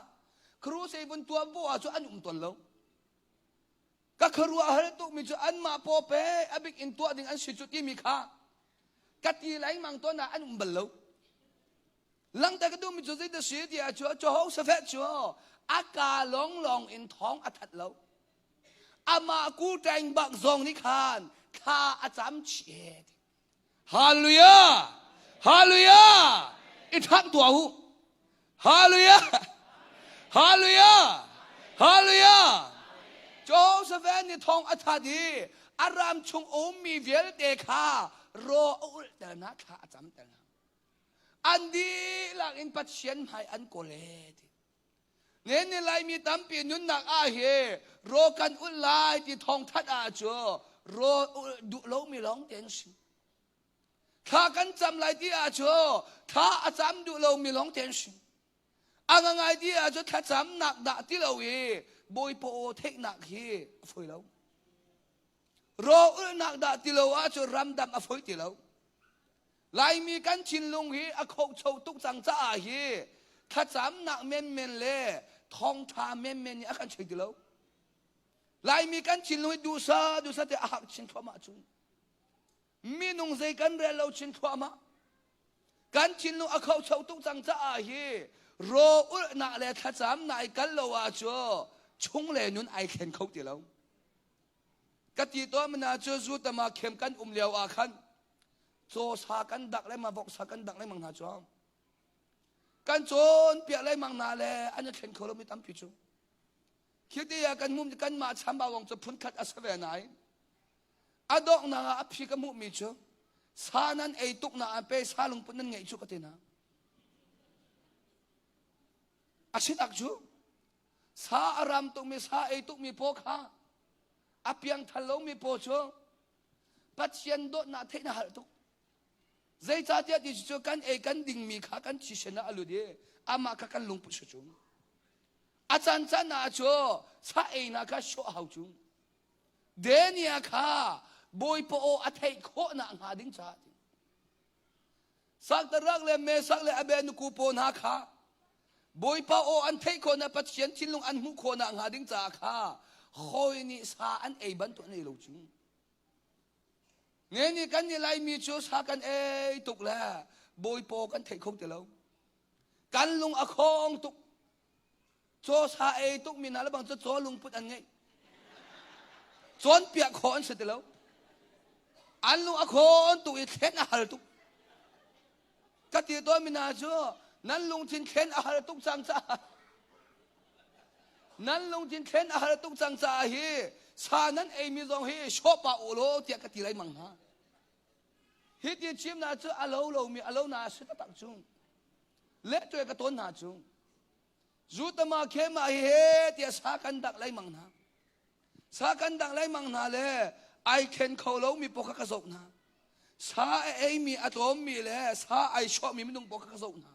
crusade vun tuah bu ah cu an um tawn lo. Ka khuaruah hal tukmi cu anmah paw pe a bik in tuah ding an si cu timi kha ka ti lengmang tawn ah an um bal lo. Langter ka duhmi cu zeidah si ti ah cu Jehoshaphat cu a ka lawnglawng in thawng a that lo. Amah ku ṭeng bak zong nih khan thla a cam chih Hallelujah! Hallelujah! I ṭhangh tuah u. Hallelujah! Hallelujah! Hallelujah! Joseph nih thawng a that i a ram chung ummi vialte kha raw a ulhter hna, thla a camter hna. An dihlak in Pathian hmai an kawl e ti. Nen ni Laimi tampi nunnak ah hi raw kan ulh lai ti thawngthat ah cu raw ulh duh lomi lawng te an si. Thla kan cam lai ti ah cu thla a cam duh lomi lawng te an si. A ngangai ti ah cu thlacamnak dah ti lo i Bawipa aw theihnak hi a fawi lo. Raw ulhnak dah ti lo ah cu ramdang a fawi ti lo. Laimi kan thinlung hi a khohcho tuk cang caah hi thlacamnak menmen le thawngṭha menmen nih a kan chei ti lo. Laimi kan thinlung hi duhsah duhsah te a hak chin thluahmah cun. Minung zei kan rel lo chin thluahmah. Kan thinlung a khocho tuk cang caah hi raw ulhnak le thlacamnak i kal lo ah cu chung le nun ai thlen kho ti lo. Ka ti tawn mana cu zu tama khem kan um lio ah khan caw sa kan dak le ma vok sa kan dak lengmang hna cu kan cawn piak lengmang hna le an i thlen kho lomi tampi cu khi ti ah kan mum kan mah chambau wong cu phunkhat a si ve nai A donghnak ah a phi ka hmuhmi cu sa nan ei tuk na an pe sa lungput nan ngeih cu ka ti hna. A si tak cu sa a ram tukmi sa ei tukmi paw kha a piang thal lomi paw cu Pathian dawtnak theih na halh tuk. Zeicahtiah ti cu kan ei kan dingmi kha kan thisen ah a lut i amah kha kan lungput si cu. A can can ah cu sa ei na kha sawh hau cu. Daniel kha Bawipa aw a theih khawh nak hnga ding caah Saktarak le Mesak le Abednego pawl hna kha Bawipa aw an theih khawh nak Pathian thinlung an hmuh khawh nak hnga ding caah kha hawi nih sa an ei bantuk an ei lo cu. Nge nih kan nih Laimi cu sa kan ei tuk le Bawipa aw kan theih kho ti lo. Kan lung a khong tuk. Caw sa ei tukmi hna le bang cu caw lungput an ngei. Cawnpiak khawh an si ti lo. An lung a khawn tuk i thlen a hal tuk. Ka ti tawnmi hna cu nan lungthin thlen a hal tuk cang caah nan lungthin thlen a hal tuk cang caah hi sa nan eimi zong hi shawpa u law tiah ka ti lengmang hna. Hi ti chimnak cu a lo lomi a lo na a si taktak cu. Lehtuai ka tawn hna cu. Zutama khema hi he tiah sa kan dak lengmang hna. Sa kan dak lengmang hna le ai khen kho lomi pawl kha ka zoh hna. Sa a eimi a tlawmmi le sa ai sawhmi minung pawl kha ka zoh hna.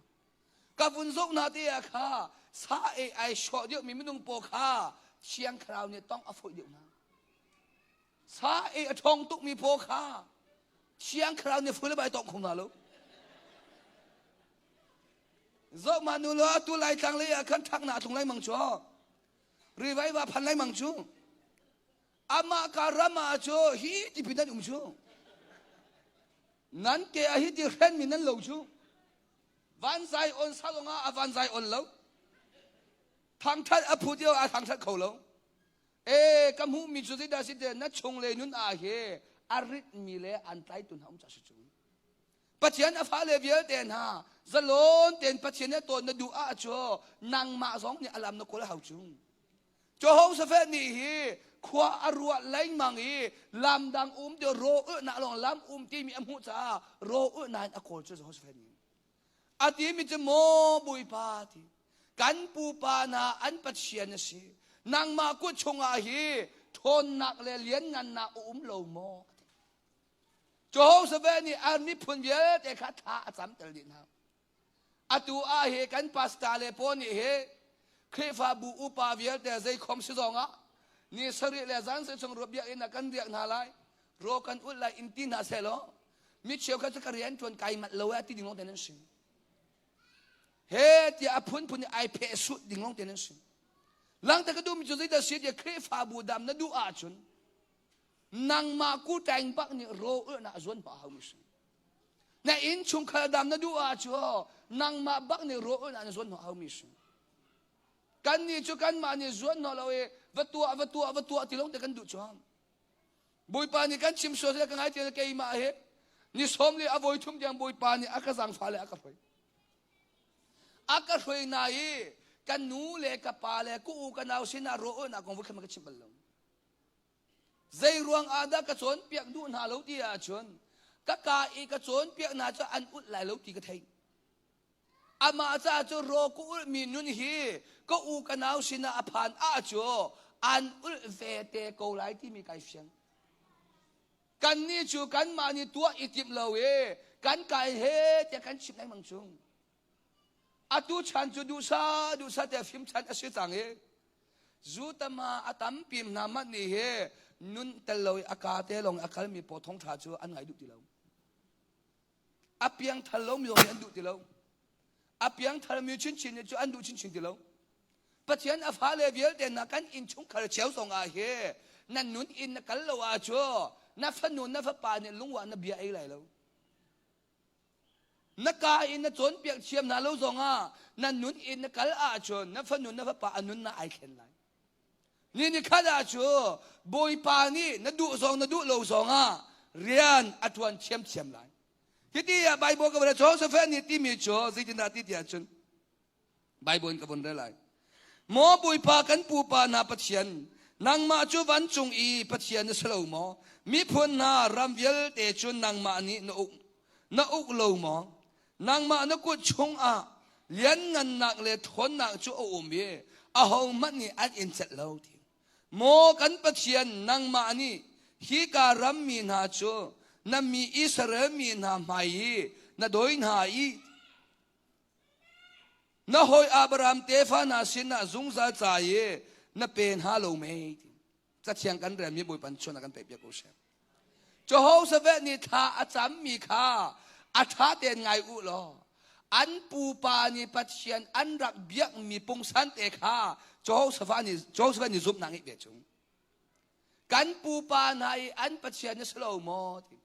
Ka vun zoh hna te ah kha sa ei ai sawh deuhmi minung pawl kha Thiang Thlarau nih tong a fawih deuh hna. Sa ei a ṭhawng tukmi paw kha Thiang Thlarau nih ful bai tong kho hna lo. Zoh ma nu lo atu lai tlang lei ah khan ṭhak na tlung lai mang cu. Rivai va phan lai mang cu. Amah ka ram ah cu hi ti nan um cu. Nan ke a hi ti hren mi nan lo cu. Van zai on sa zong ah a van zai on lo. Thangthat a phu dio a thangthat kho lo. E ka hmuh mi cu zeidah si te na chung le nun ah he a rit mi le an tlaitu hna um ca si cu. Pathian a fale vialte hna zalon tein Pathian he tawn na duh ah cu nangmah zong nih alam na kawl hau cu. Jehoshaphat nih hi khua a ruah lengmang i lam dang um ti ro na lawng lam um timi a hmuh caah ro na in a kawl cu Jehoshaphat nih. A timi cu maw Bawipa ti kan pupa hna an Pathian a si nangmah kut chungah hi ṭhawnnak le lianngannak a um lo maw? Jehoshaphat nih an miphun vialte kha thla a camter dih hna. Atu ah hi kan pastor le pawl nih hi Khrihfabu upa vialte zeikhom si zong ah ni sarih le zan sarih chung biakinn ah kan riak hna lai ro kan ulh lai in ti hna sehlaw mi cheukhat cu ka rian ṭuan kai manh lo eh ti ding lawng te nan si. He tiah a phunphun i ai pheh sut ding lawng te nan si. Langte ka duhmi cu zeidah si tiah Khrihfabu dam na duh ahcun nangmah kutaing bak nih ro ulhnak zuan pah hau mi si. Na inn chungkhar dam na duh ahcun nangmah bak nih ro ulhnak na zuan hnawh hau mi si. Kan nih cu kanmah nih zuan hnawh lo i va tuah va tuah va tuah ti lawng te kan duh cuang. Bawipa nih kan chim sual ka ngai ti keimah he ni sawm le a voi thum tiang Bawipa nih a ka zaangfah le a ka hruai. A ka hruai na i ka nu le ka pa le ka u ka nau sinah ro ulhnak kong voi khat ka chim bal lo. Zei ruang ah dah ka cawnpiak duh hna lo ti ahcun ka ka i ka cawnpiak hna cu an ulh lai lo ti ka theih. Amah caah cu ro ka ulhmi nun hi ka u ka nau sinah a phan ah cu an ulh ve te ko lai timi kai fiang. Kannih cu kanmah nih tuah i timh lo i kan kai he tiah kan chim lengmang chung. Atu chan cu duhsah duhsah te fim chan a si cang i Zutama a tampi hna mah nih hi nun tel lo i a ka te lawng a kalmi paw thawngṭha cu an ngai duh ti lo. A piangthar lomi zong nih an duh ti lo. A piangtharmi chinchin nih cu an duh chinchin ti lo. Pathian a fale vialte hna kan innchungkhar cio zong ah hi na nun in na kal lo ah cu na fanu na fapa nih lungwa na bia ei lai lo. Na ka in na cawnpiak thiam hna lo zongah na nun in na kal ahcun na fanu na fapa a nunnak ai thlen lai. Ni ni khat ah cu Bawipa nih na duh zong na duh lo zongah rian a ṭuan thiamthiam lai. Hiti ah Bible ka van Joseph nih timi cu zeitindah ti tiah cun Bible in ka vun rel lai. Maw Bawipa kan pupa hna Pathian, nangmah cu vancung i Pathian na si lo maw? Miphun hna ram vialte cu nangmah nih na uk na uk lo maw? Nangmah na kut chungah lianngannak le ṭhawnnak cu a um i ahohmanh nih an in celh lo ti. Maw kan Pathian, nangmah nih hika rammi hna cu na mi Israel mi hna hmai i na dawi hna i Na hawi Abraham tefa hna sinah zungzal ca i na pe hna lo mei ti. Cathiang kan relmi Bawipa chuan a kan pek piak ko seh. Jehoshaphat nih thla a cammi kha a ṭha tein ngai u law an pupa nih Pathian an rak biakmi pungsan te kha Jehoshaphat nih Jehoshaphat nih zumhnak ngeih ve chung. Kan pupa hna i an Pathian na si lo maw ti.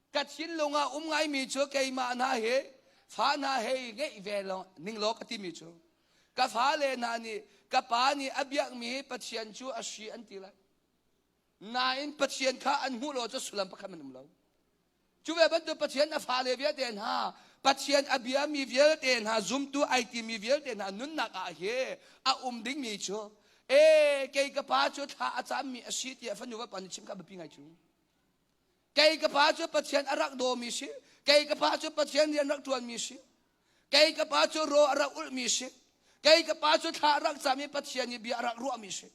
Ka thinlung ah um ngaimi cu keimah hna hi fa hna hei ngeih ve ning law ka timi cu ka fale hna nih ka pa nih a biakmi Pathian cu a si an ti lai. Nain Pathian kha an hmuh lo cu sullam pakhat man um lo. Cu ve bantuk Pathian a fale vialte hna Pathian a biami vialte hna zumtu ai timi vialte hna nunnak ah hi a um dingmi cu e kei ka pa cu thla a cammi a si tiah fanu va pa nih chim kha biapi ngai cu. Kei ka pa cu Pathian a rak dawmi si. Kei ka pa cu Pathian rian rak ṭuanmi si. Kei ka pa cu ro a rak ulhmi si. Kei ka pa cu thla a rak cam i Pathian i bia a rak ruahmi si.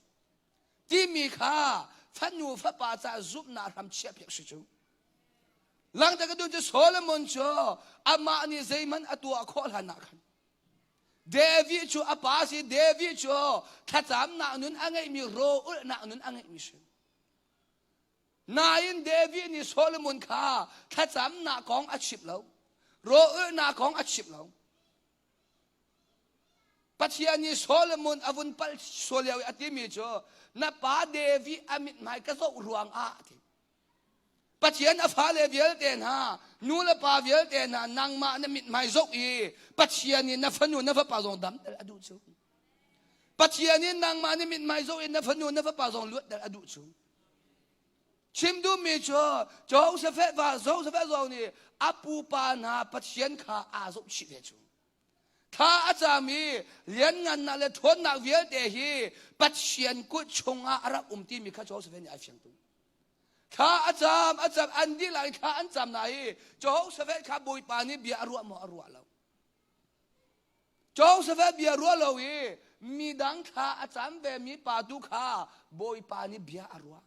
Timi kha fanu fapa ca zumhnak hram chiahpiak si cu. Langter ka duh cu Solomon cu amah nih zeihmanh a tuah khawh hlan ah khan David cu a pa si David cu thlacamnak nun a ngeihmi ro ulhnak nun a ngeihmi si. Nain David nih Solomon kha thlacamnak kong a chimh lo. Rawlulhnak kong a chimh lo. Pathian nih Solomon a vun palh sual lio i a timi cu na pa David a mithmai ka zoh ruang ah a ti. Pathian a fale vialte hna, nu le pa vialte hna nangmah na mithmai zoh i Pathian nih na fanu na fapa zong damter a duh cu. Pathian nih nangmah na mithmai zoh in na fanu na fapa zong luatter a duh cu. Chim duhmi cu Joseph va Joseph zong nih a pupa hna Pathian kha aa zohchih ve cu. Thla a cam i lianngannak le ṭhawnnak vialte hi Pathian kut chungah a rak um timi kha Joseph nih ai fiang tuk. Thla a cam a cam an dihlak in thla an cam na i Joseph kha Bawipa nih bia a ruah maw a ruah lo. Joseph bia ruah lo i midang thla a cam ve mi pa tu kha Bawipa nih bia a ruah.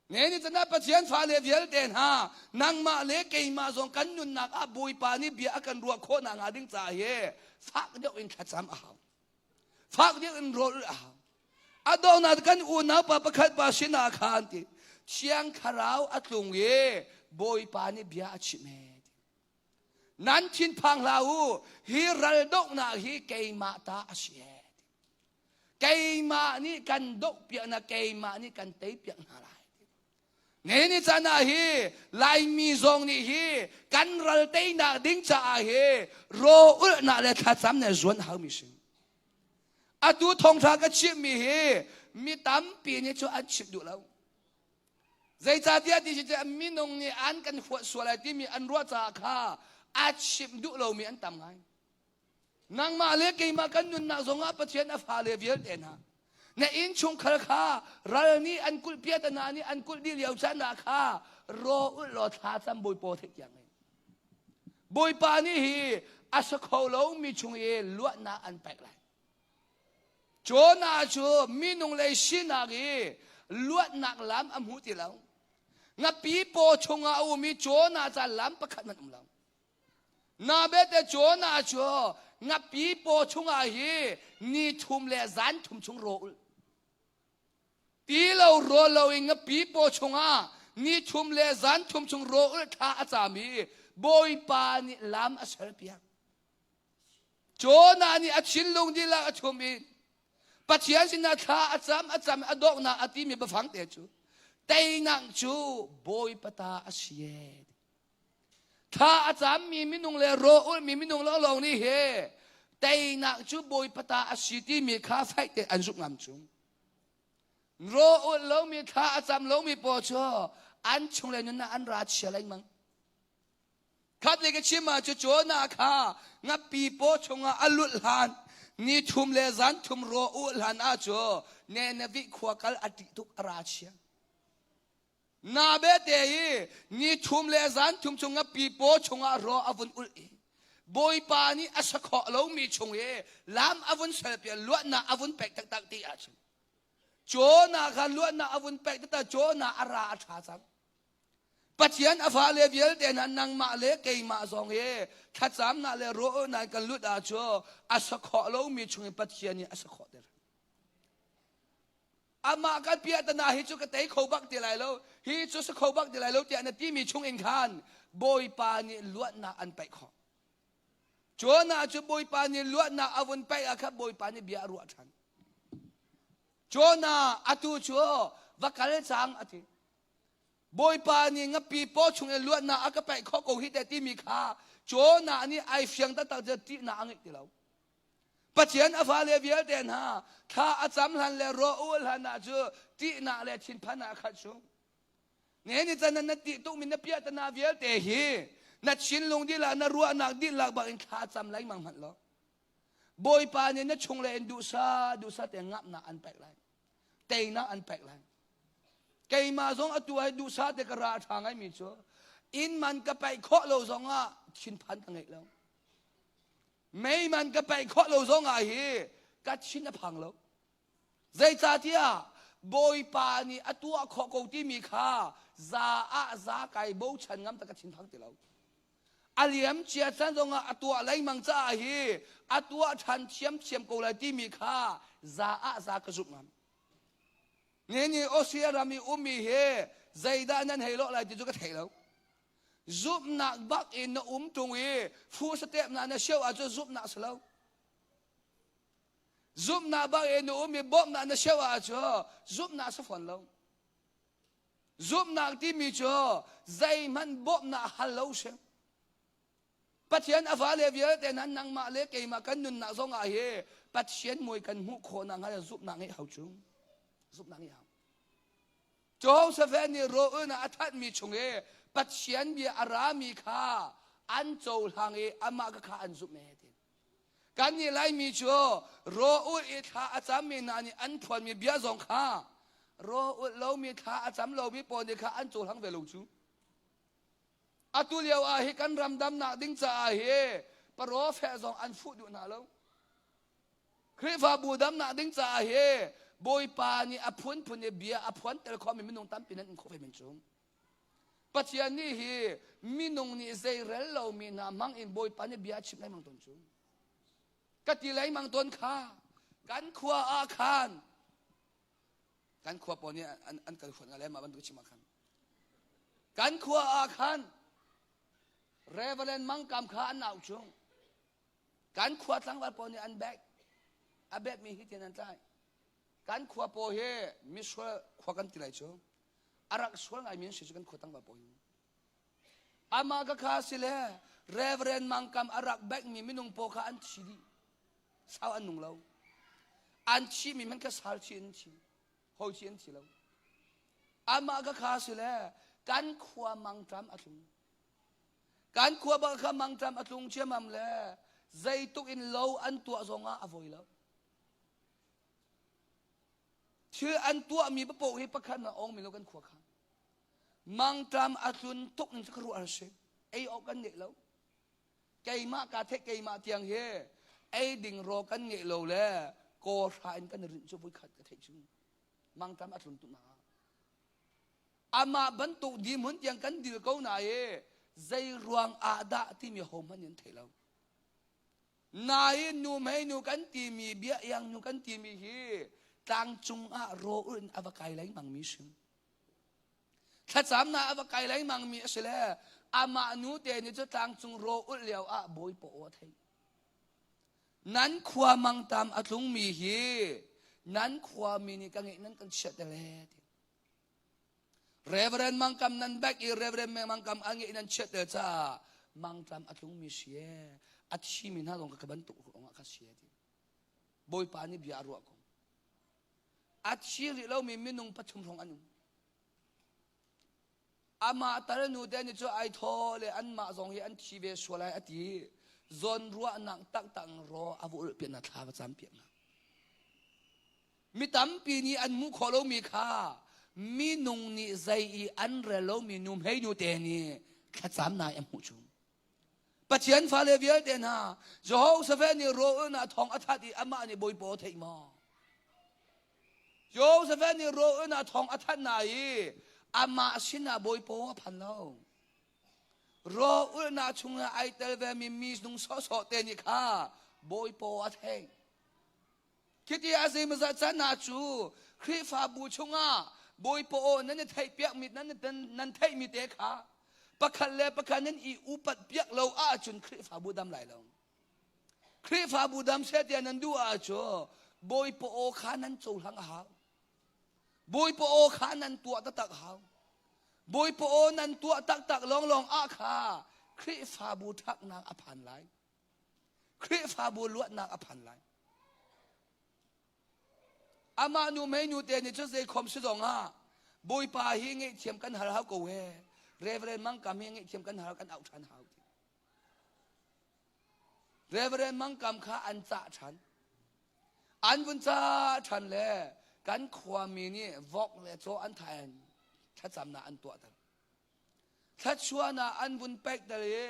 Ne ni cana Pathian fale vialte hna nangmah le keimah zong kan nunnak ah Bawipa nih bia a kan ruah khawh nak hnga ding caah hi fak deuh in thlacam a hau. Fak deuh in rawl a hau. A donghnak kan unau pa pakhat pa sinah khan ti Thiang Thlarau a tlung i Bawipa nih bia a chimh e. Nan thinphang hlah u, hi ral dohnak hi keimah ta a si e. Keimah nih kan dohpiak hna, keimah nih kan teipiak hna lai. Ne ni caan ah hi Laimi zong nih hi kan ral teinak ding caah hi ro ulhnak le thlacam le zuan haumi si. Atu thawngṭha ka chimmi hi mi tampi nih cu an chim duh lo. Zeicahtiah ti si minung nih an kan huat sual ai timi an ruah caah kha a chimh duh lomi an tam ngai. Nangmah le keimah kan nunnak zongah Pathian a fale vialte hna na innchungkhar kha ral nih an kulh piatana nih an kulh dih lio caan ah kha ro ulh law thla cam bawipaw theih tiang in Bawipa nih hi a sa kho lomi chung i luatnak an pek lai. Jonah cu minung lei sinak i luatnak lam a hmu ti lo. Ngapi paw chungah a um i Jonah ca lam pakhat hmanh um lo. Na bete Jonah cu ngapi paw chungah hi ni thum le zan thum chung raw ul. Ti lo rawl lo in ngapi paw chungah ni thum le zan thum chung raw ul thla a cam i Bawipa nih lam a serpiak. Jonah nih a thinlung dihlak a chum i Pathian sinah thla a cam a cam a donghnak a timi biafang te cu teinak cu Bawipa ta a si e. Thla a cammi minung le raw ulhmi minung lawnglawng nih hi teinak cu Bawipa ta a si timi kha faih te an zumh ngam cu. Raw ulh lomi thla a cam lomi pawl cu an chung le nunnak an ra chia lengmang. Khat le ka chim ah cu Jonah kha ngapi paw chungah a lut hlan ni thum le zan thum raw ulh hlan ah cu Nineveh khua kal a ṭih tuk a ra chia. Na bete i ni thum le zan thum chung ngapi paw chungah raw a vun ulh i Bawipa nih a sa khawh lomi chung i lam a vun selpiak luatnak a vun pek taktak ti ahcun Jonah kha luatnak a vun pek taktak Jonah a ra a ṭha cang. Pathian a fale vialte hna nangmah le keimah zong hi thlacamnak le rawlnak kan lut ahcun a sa khawh lomi chung in Pathian nih a sa khawh ter. Amah kan piahtana hi cu ka tei kho bak ti lai lo, hi cu si kho bak ti lai lo tiah na timi chung in khan Bawipa nih luatnak an paih khawh. Jonah cu Bawipa nih luatnak a vun paih ah khan Bawipa nih bia a ruah ṭhan. Jonah atu cu va kal cang a ti. Bawipa nih ngapi paw chung in luatnak a ka paih khawh ko hi te timi kha Jonah nih ai fiang taktak cu ṭihnak a ngeih ti lo. Pathian a fale vialte hna thla a cam hlan le ruah ul hlan ah cu ṭihnak le thinphan ah khat chung. Ne ni can na ṭih tukmi na piahtana vialte hi na thinlung dihlak na ruahnak dihlak bak in thla cam lengmang hmanh law Bawipa nih na chung le in duhsa duhsa te ngamhnak an pek lai. Teinak an pek lai. Keimah zong atu ai duhsa te ka ra a ṭha ngaimi cu inn man ka paih khawh lo zongah thinphan ka ngeih lo. Mei man ka paih khawh lo zong ah hi ka thin a phang lo. Zeicahtiah Bawipa nih a tuah khawh ko timi kha za ah za kai bochan ngam ta ka thin phang ti lo. A liam cia chan zongah a tuah lengmang caah hi a tuah ṭhan thiamthiam ko lai timi kha za ah za ka zumh ngam. Ni nih Australia ram i ummi hi zeidah nan hei lawh lai ti cu ka thei lo. Zumhnak bak in na um ṭung i fu satepnak na sio ahcun zumhnak si lo. Zumhnak bak in na um i bawmhnak na sio ahcun zumhnak si fawn lo. Zumhnak timi cu zeihmanh bawmhnak hal lo si. Pathian a fale vialte hna nangmah le keimah kan nunnak zong ah hi Pathian mui kan hmuh khawhnak hnga zumhnak ngeih hau cu. Zumhnak ngeih hau. Joseph nih rawl a thatmi chung i Pathian bia a rami kha an cohlang i amah ka kha an zumh e ti. Kan nih Laimi cu rawl i thla a cammi hna nih an phuanmi bia zong kha rawl lomi thla a cam lomi pawl nih kha an cohlang ve lo cu. Atu lio ah hi kan ram damnak ding caah hi parofeh zong an fuh duh hna lo. Khrihfabu damnak ding caah hi Bawipa nih a phunphun i bia a phuanter khomi minung tampi nan um khawh ve men cu. Pathian nih hi minung nih zeirel lomi hna hmang in Bawipa nih bia a chimh lengmang tawn cu. Ka ti lengmang tawn kha kan khua ah khan kan khua pawl nih an, an kan huat ngai mah bantuk chim ah khan kan khua ah khan Reverend Mangkam kha an au chung Kan khua tlangval pawl nih an bek. A bekmi hi tin an tlai. Kan khua pawl hi misual khua kan ti lai cu. A rak sual ngaimi an si cu kan khua tlangval pawl hi. Amah ka kha si le Reverend Mangkam a rak bekmi minung pawl kha an thi dih. Sau an nung lo. An thihmi hmanh kha sal chi an thi. Hoi chi an thi lo. Amah ka kha si le kan khua mangṭam a tlung. Kan khua bak kha mangṭam a tlung ciammam le zeituk in lo an tuah zongah a voi lo. Thil an tuahmi papoh hi pakhat na ong mi lo kan khua kha. Mangṭam a tlun tuk in ka ruah si. Ei awk kan ngeih lo. Keimah ka theih keimah tiang hi ei ding raw kan ngeih lo le kaw hra in kan rinh cu voikhat ka theih cu. Mangṭam a tlun tuk na. Amah bantuk dirhmun tiang kan dil ko na i zei ruang ah dah timi hohmanh nih an thei lo. Nain nu hmei nu kan timi bia iang nu kan timi hi tlangcung ah rawl in a va kai lengmang mi si. Thlacamnak a va kai lengmang mi a si le amah nu te nih cu tlangcung rawl ulh lio ah bawipa aw a theih. Nan khua mangtam a tlungmi hi nan khua mi nih ka ngeih nan kan chiat le ti. Reverend Mangkam nan bek i Reverend Mangkam a ngeih nan chiat te caah Mangṭam a tlungmi si ee. A thimi hna zong ka bantuk ruangah ka si ti. Bawipa nih bia a ruah ko. A thi rih lomi minung pathum hrawng an um. Amah tal nu te nih cu ai thaw le anmah zong hi an thi ve sual ai a ti. Zawn ruahnak taktak raw a va ulh piak na thla va cam piak na. Mi tampi nih an hmuh khawh lomi kha minung nih zei i an rel lomi nu hmeinu te nih thlacamnak an hmuh chung. Pathian fale vialte hna, Jehoshaphat nih rawl thawng a that i amah nih Bawipa a theih maw? Jehoshaphat nih rawl thawng a that na i amah sinah Bawipa a phan lo. Rawl chungah ai tel ve mi mi nung sawhsawh te nih kha Bawipa a theih. Khiti a zeimawzat caan hna cu Khrihfabu chungah Bawipa aw nan i theihpiakmi nan nan theihmi te kha pakhat le pakhat nan i upat piak lo ahcun Khrihfabu dam lai lo. Khrihfabu dam seh tiah nan duh ahcun Bawipa aw kha nan cohlang a hau. Bawipa aw kha nan tuah taktak a hau. Bawipa aw nan tuah taktak lawnglawng ah kha Khrihfabu ṭhaknak a phan lai. Khrihfabu luatnak a phan lai. Amah nu mei nu te nih cun zei khom si zong ah Bawipa hi ngaihthiam kan hal hau ko he. Reverend Mangkam hi ngaihthiam kan hal kan auh ṭhan hau ti. Reverend Mangkam kha an cah ṭhan. An vun cah ṭhan le kan khuami nih vok le caw an thai thlacamnak an tuah ter. Thluachuahnak an vun paih ter i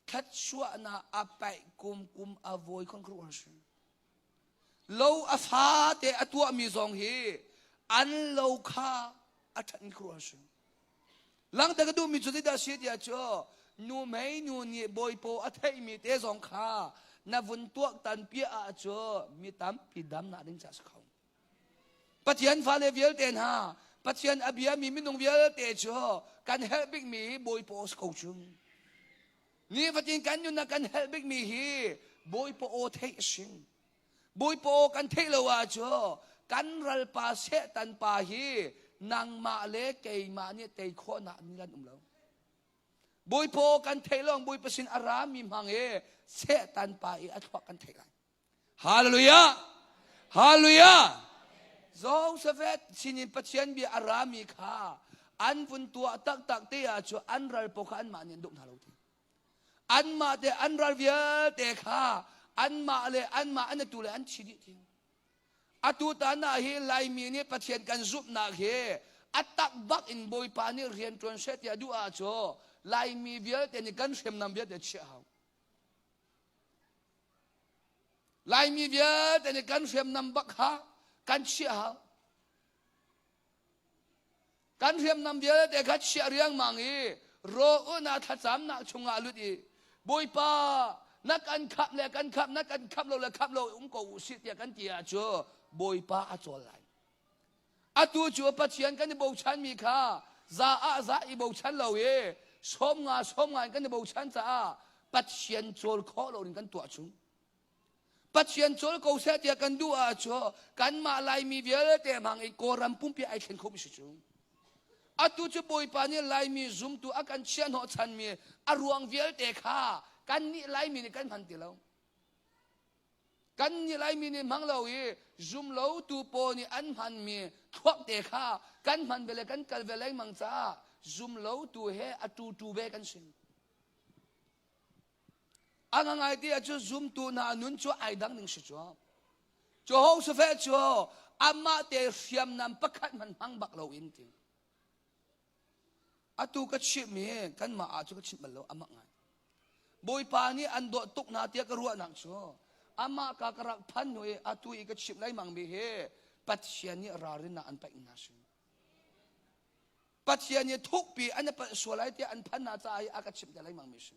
thluachuahnak a paih kum kum a vawi khon khru an si. Lo a fate a tuahmi zong hi an lo kha a ṭhat khru an si. Langter ka duhmi cu zeidah si tiah cu nu mei nu nih bawipaw a theihmi te zong kha na vun tuaktan piah ah cu mi tampi damnak ding ca si kho. Pathian fale vialte hna, Pathian a biami minung vialte cu kan herh bikmi Bawipa aw si ko chung. Nifatin kan nunnak kan herh bikmi hi Bawipa aw theih a si. Bawipa aw kan theih lo ahcun kan ralpa Satan pa hi nangmah le keimah nih tei khawhnak ni kan um lo. Bawipa aw kan theih lawng Bawipa sin a rami hmang i Satan pa i a thluak kan theih lai. Hallelujah! Hallelujah! Joseph sinin Pathian bia a rami kha an vun tuah taktak te ah cu an ral pawl kha anmah nih an duh hna lo ti. Anmah te an ral vialte kha anmah le anmah an atu le an thi dih ti. Atu tan ah hi Laimi nih Pathian kan zumhnak hi a tak bak in Bawipa nih rian ṭuan seh tiah duh ah cu Laimi vialte nih kan hriamnam vialte chiah hau. Laimi vialte nih kan hriamnam bak kha kan chiah hau. Kan hriamnam vialte kha chiah riangmang i rawlulhnak thlacamnak chungah lut i Bawipa na kan khap le kan khap na kan khap lo le khap lo um ko u sih tiah kan ti ah cu Bawipa a cawl lai. Atu cu Pathian kan i bochanmi kha za ah za i bochan lo i 50 50 in kan i bochan caah Pathian cawl khawh lo in kan tuah chung. Pathian cawl ko seh tiah kan duh ahcun kanmah Laimi vialte hmang in Kawlram pumpi ai thlen khomi si cu. Atu cu Bawipa nih Laimi zumtu a kan chiah hnawh chanmi a ruang vialte kha kannih Laimi nih kan hman ti lo. Kan nih Laimi nih hmang lo i zumlotu pawl nih an hmanmi thluak te kha kan hman ve le kan kal ve lengmang caah zumlotu he a tutu ve kan si. A ngangai ti ahcun zumtu hna nun cu ai dang ning si cu. Jehoshaphat cu amah te hriamnam pakhat hmanh hmang bak lo in ti. Atu ka chimh i kanmah ah cu ka chimh bal lo amah ngai. Bawipa nih an dawt tuk hna tiah ka ruahnak cu amah ka ka rak phan hnu i atu i ka chimh lengmang mi hi Pathian nih ralrinnak an paih hna si. Pathian nih thukpi an i palh sual ai tiah an phan hna caah hi a ka chimh te lengmang mi si.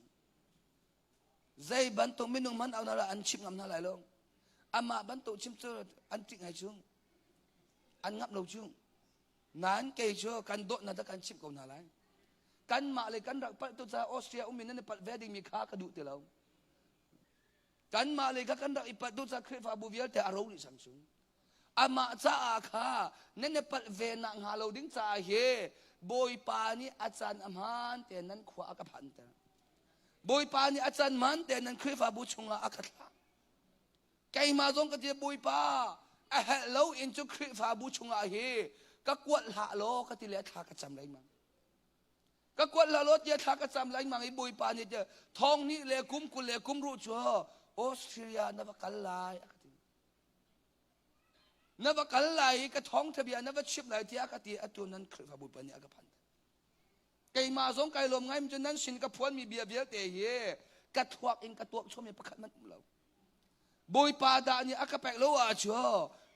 Zei bantuk minung hmanh au hna an chimh ngam hna lai lo. Amah bantuk chim cu an ṭih ngai cu. An ngamh lo cu. Nain kei cu kan dawtnak dah kan chimh ko hna lai. Kanmah le kan rak palh tu caah Austria ummi nan i palh ve dingmi kha ka duh ti lo. Kanmah le kha kan rak i palh tu caah Khrihfabu vialte a ro dih cang cu. Amah caah kha nan i palh ve nak hnga lo ding caah hi Bawipa nih a caan a hmaan te nan khua a ka phanter. Bawipa nih a can man te nan Khrihfabu chungah a ka thlah. Keimah zong ka ti Bawipa a helh lo in cu Khrihfabu chungah hi ka kuat hlah law ka ti le thla ka cam lengmang. Ka kuat hlah law tiah thla ka cam lengmang i Bawipa nih tiah thong hnih le kum 20 le kum ruh cu Australia na va kal lai a ka ti. Na va kal lai i ka thawngtha bia na va chimh lai tiah ka ti atu nan Khrihfabu pa nih a ka phan. Keimah zong kai lawm ngai cu nan sin ka phuanmi bia vialte hi ka thluak in ka tuak chommi pakhat man um lo. Bawipa dah nih a ka pek lo ah cu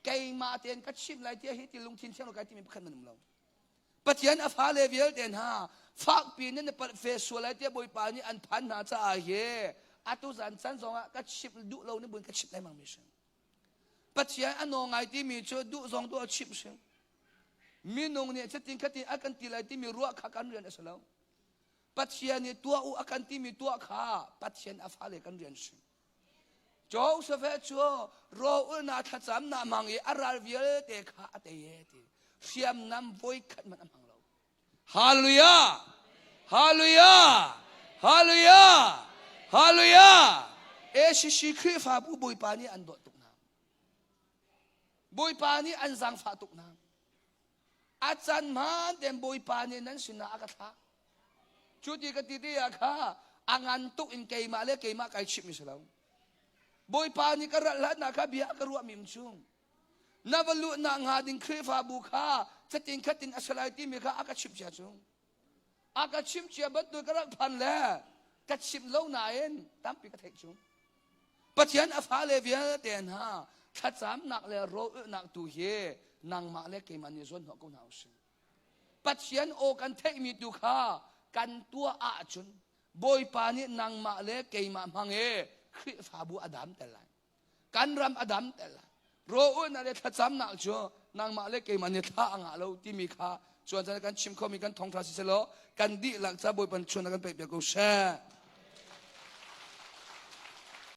keimah tein ka chimh lai tiah hi ti lungthin thiang lo kai timi pakhat man um lo. Pathian a fale vialte hna fakpi nan palh fe sual lai tiah Bawipa nih an phan hna caah hi atu zan can zongah ka chimh duh lo ni buin ka chimh lengmang mi si. Pathian a nawl ngai timi cu duh zong duh a chimh si. Minung nih cutin khatin a kan ti lai timi ruah kha kan rian a si lo. Pathian nih tuah u a kan timi tuah kha Pathian a fale kan rian si. Joseph cu rawlulnak thlacamnak hmang i a ral vialte kha a tei e ti. Hriamnam voikhat hmanh a hmang lo. Hallelujah! Hallelujah! Hallelujah! Hallelujah! ACC Khrihfabu Bawipa nih an dawt tuk hna. Bawipa nih an zaangfah tuk hna. A can hmaan tein Bawipa nih nan sinah a ka thlah. Cu ti ka ti ti ah kha a ngan tuk in keimah le keimah kai chimh mi si lo. Bawipa nih ka ral hlanah kha bia a ka ruah mi chung. Na va luhnak hnga ding Khrihfabu kha catin khatin a si lai timi kha a ka chimh cia cu. A ka chimh cia bantuk ka rak phan le ka chimh lo nain tampi ka theih cu. Pathian a fale vialte hna thlacamnak le rawlulhnak tu hi nangmah le keimah nih zawn hnawh ko hna usih. Pathian aw kan theihmi tu kha kan tuah ahcun Bawipa nih nangmah le keimah hmang i Khrihfabu a dam tel lai. Kan ram a dam tel lai. Rawlulhnak le thlacamnak cu nangmah le keimah nih thla a ngah lo timi kha cuan caan kan chim khomi kan thawngṭha si selaw kan dihlak ca Bawipa chuan kan pek piak ko seh.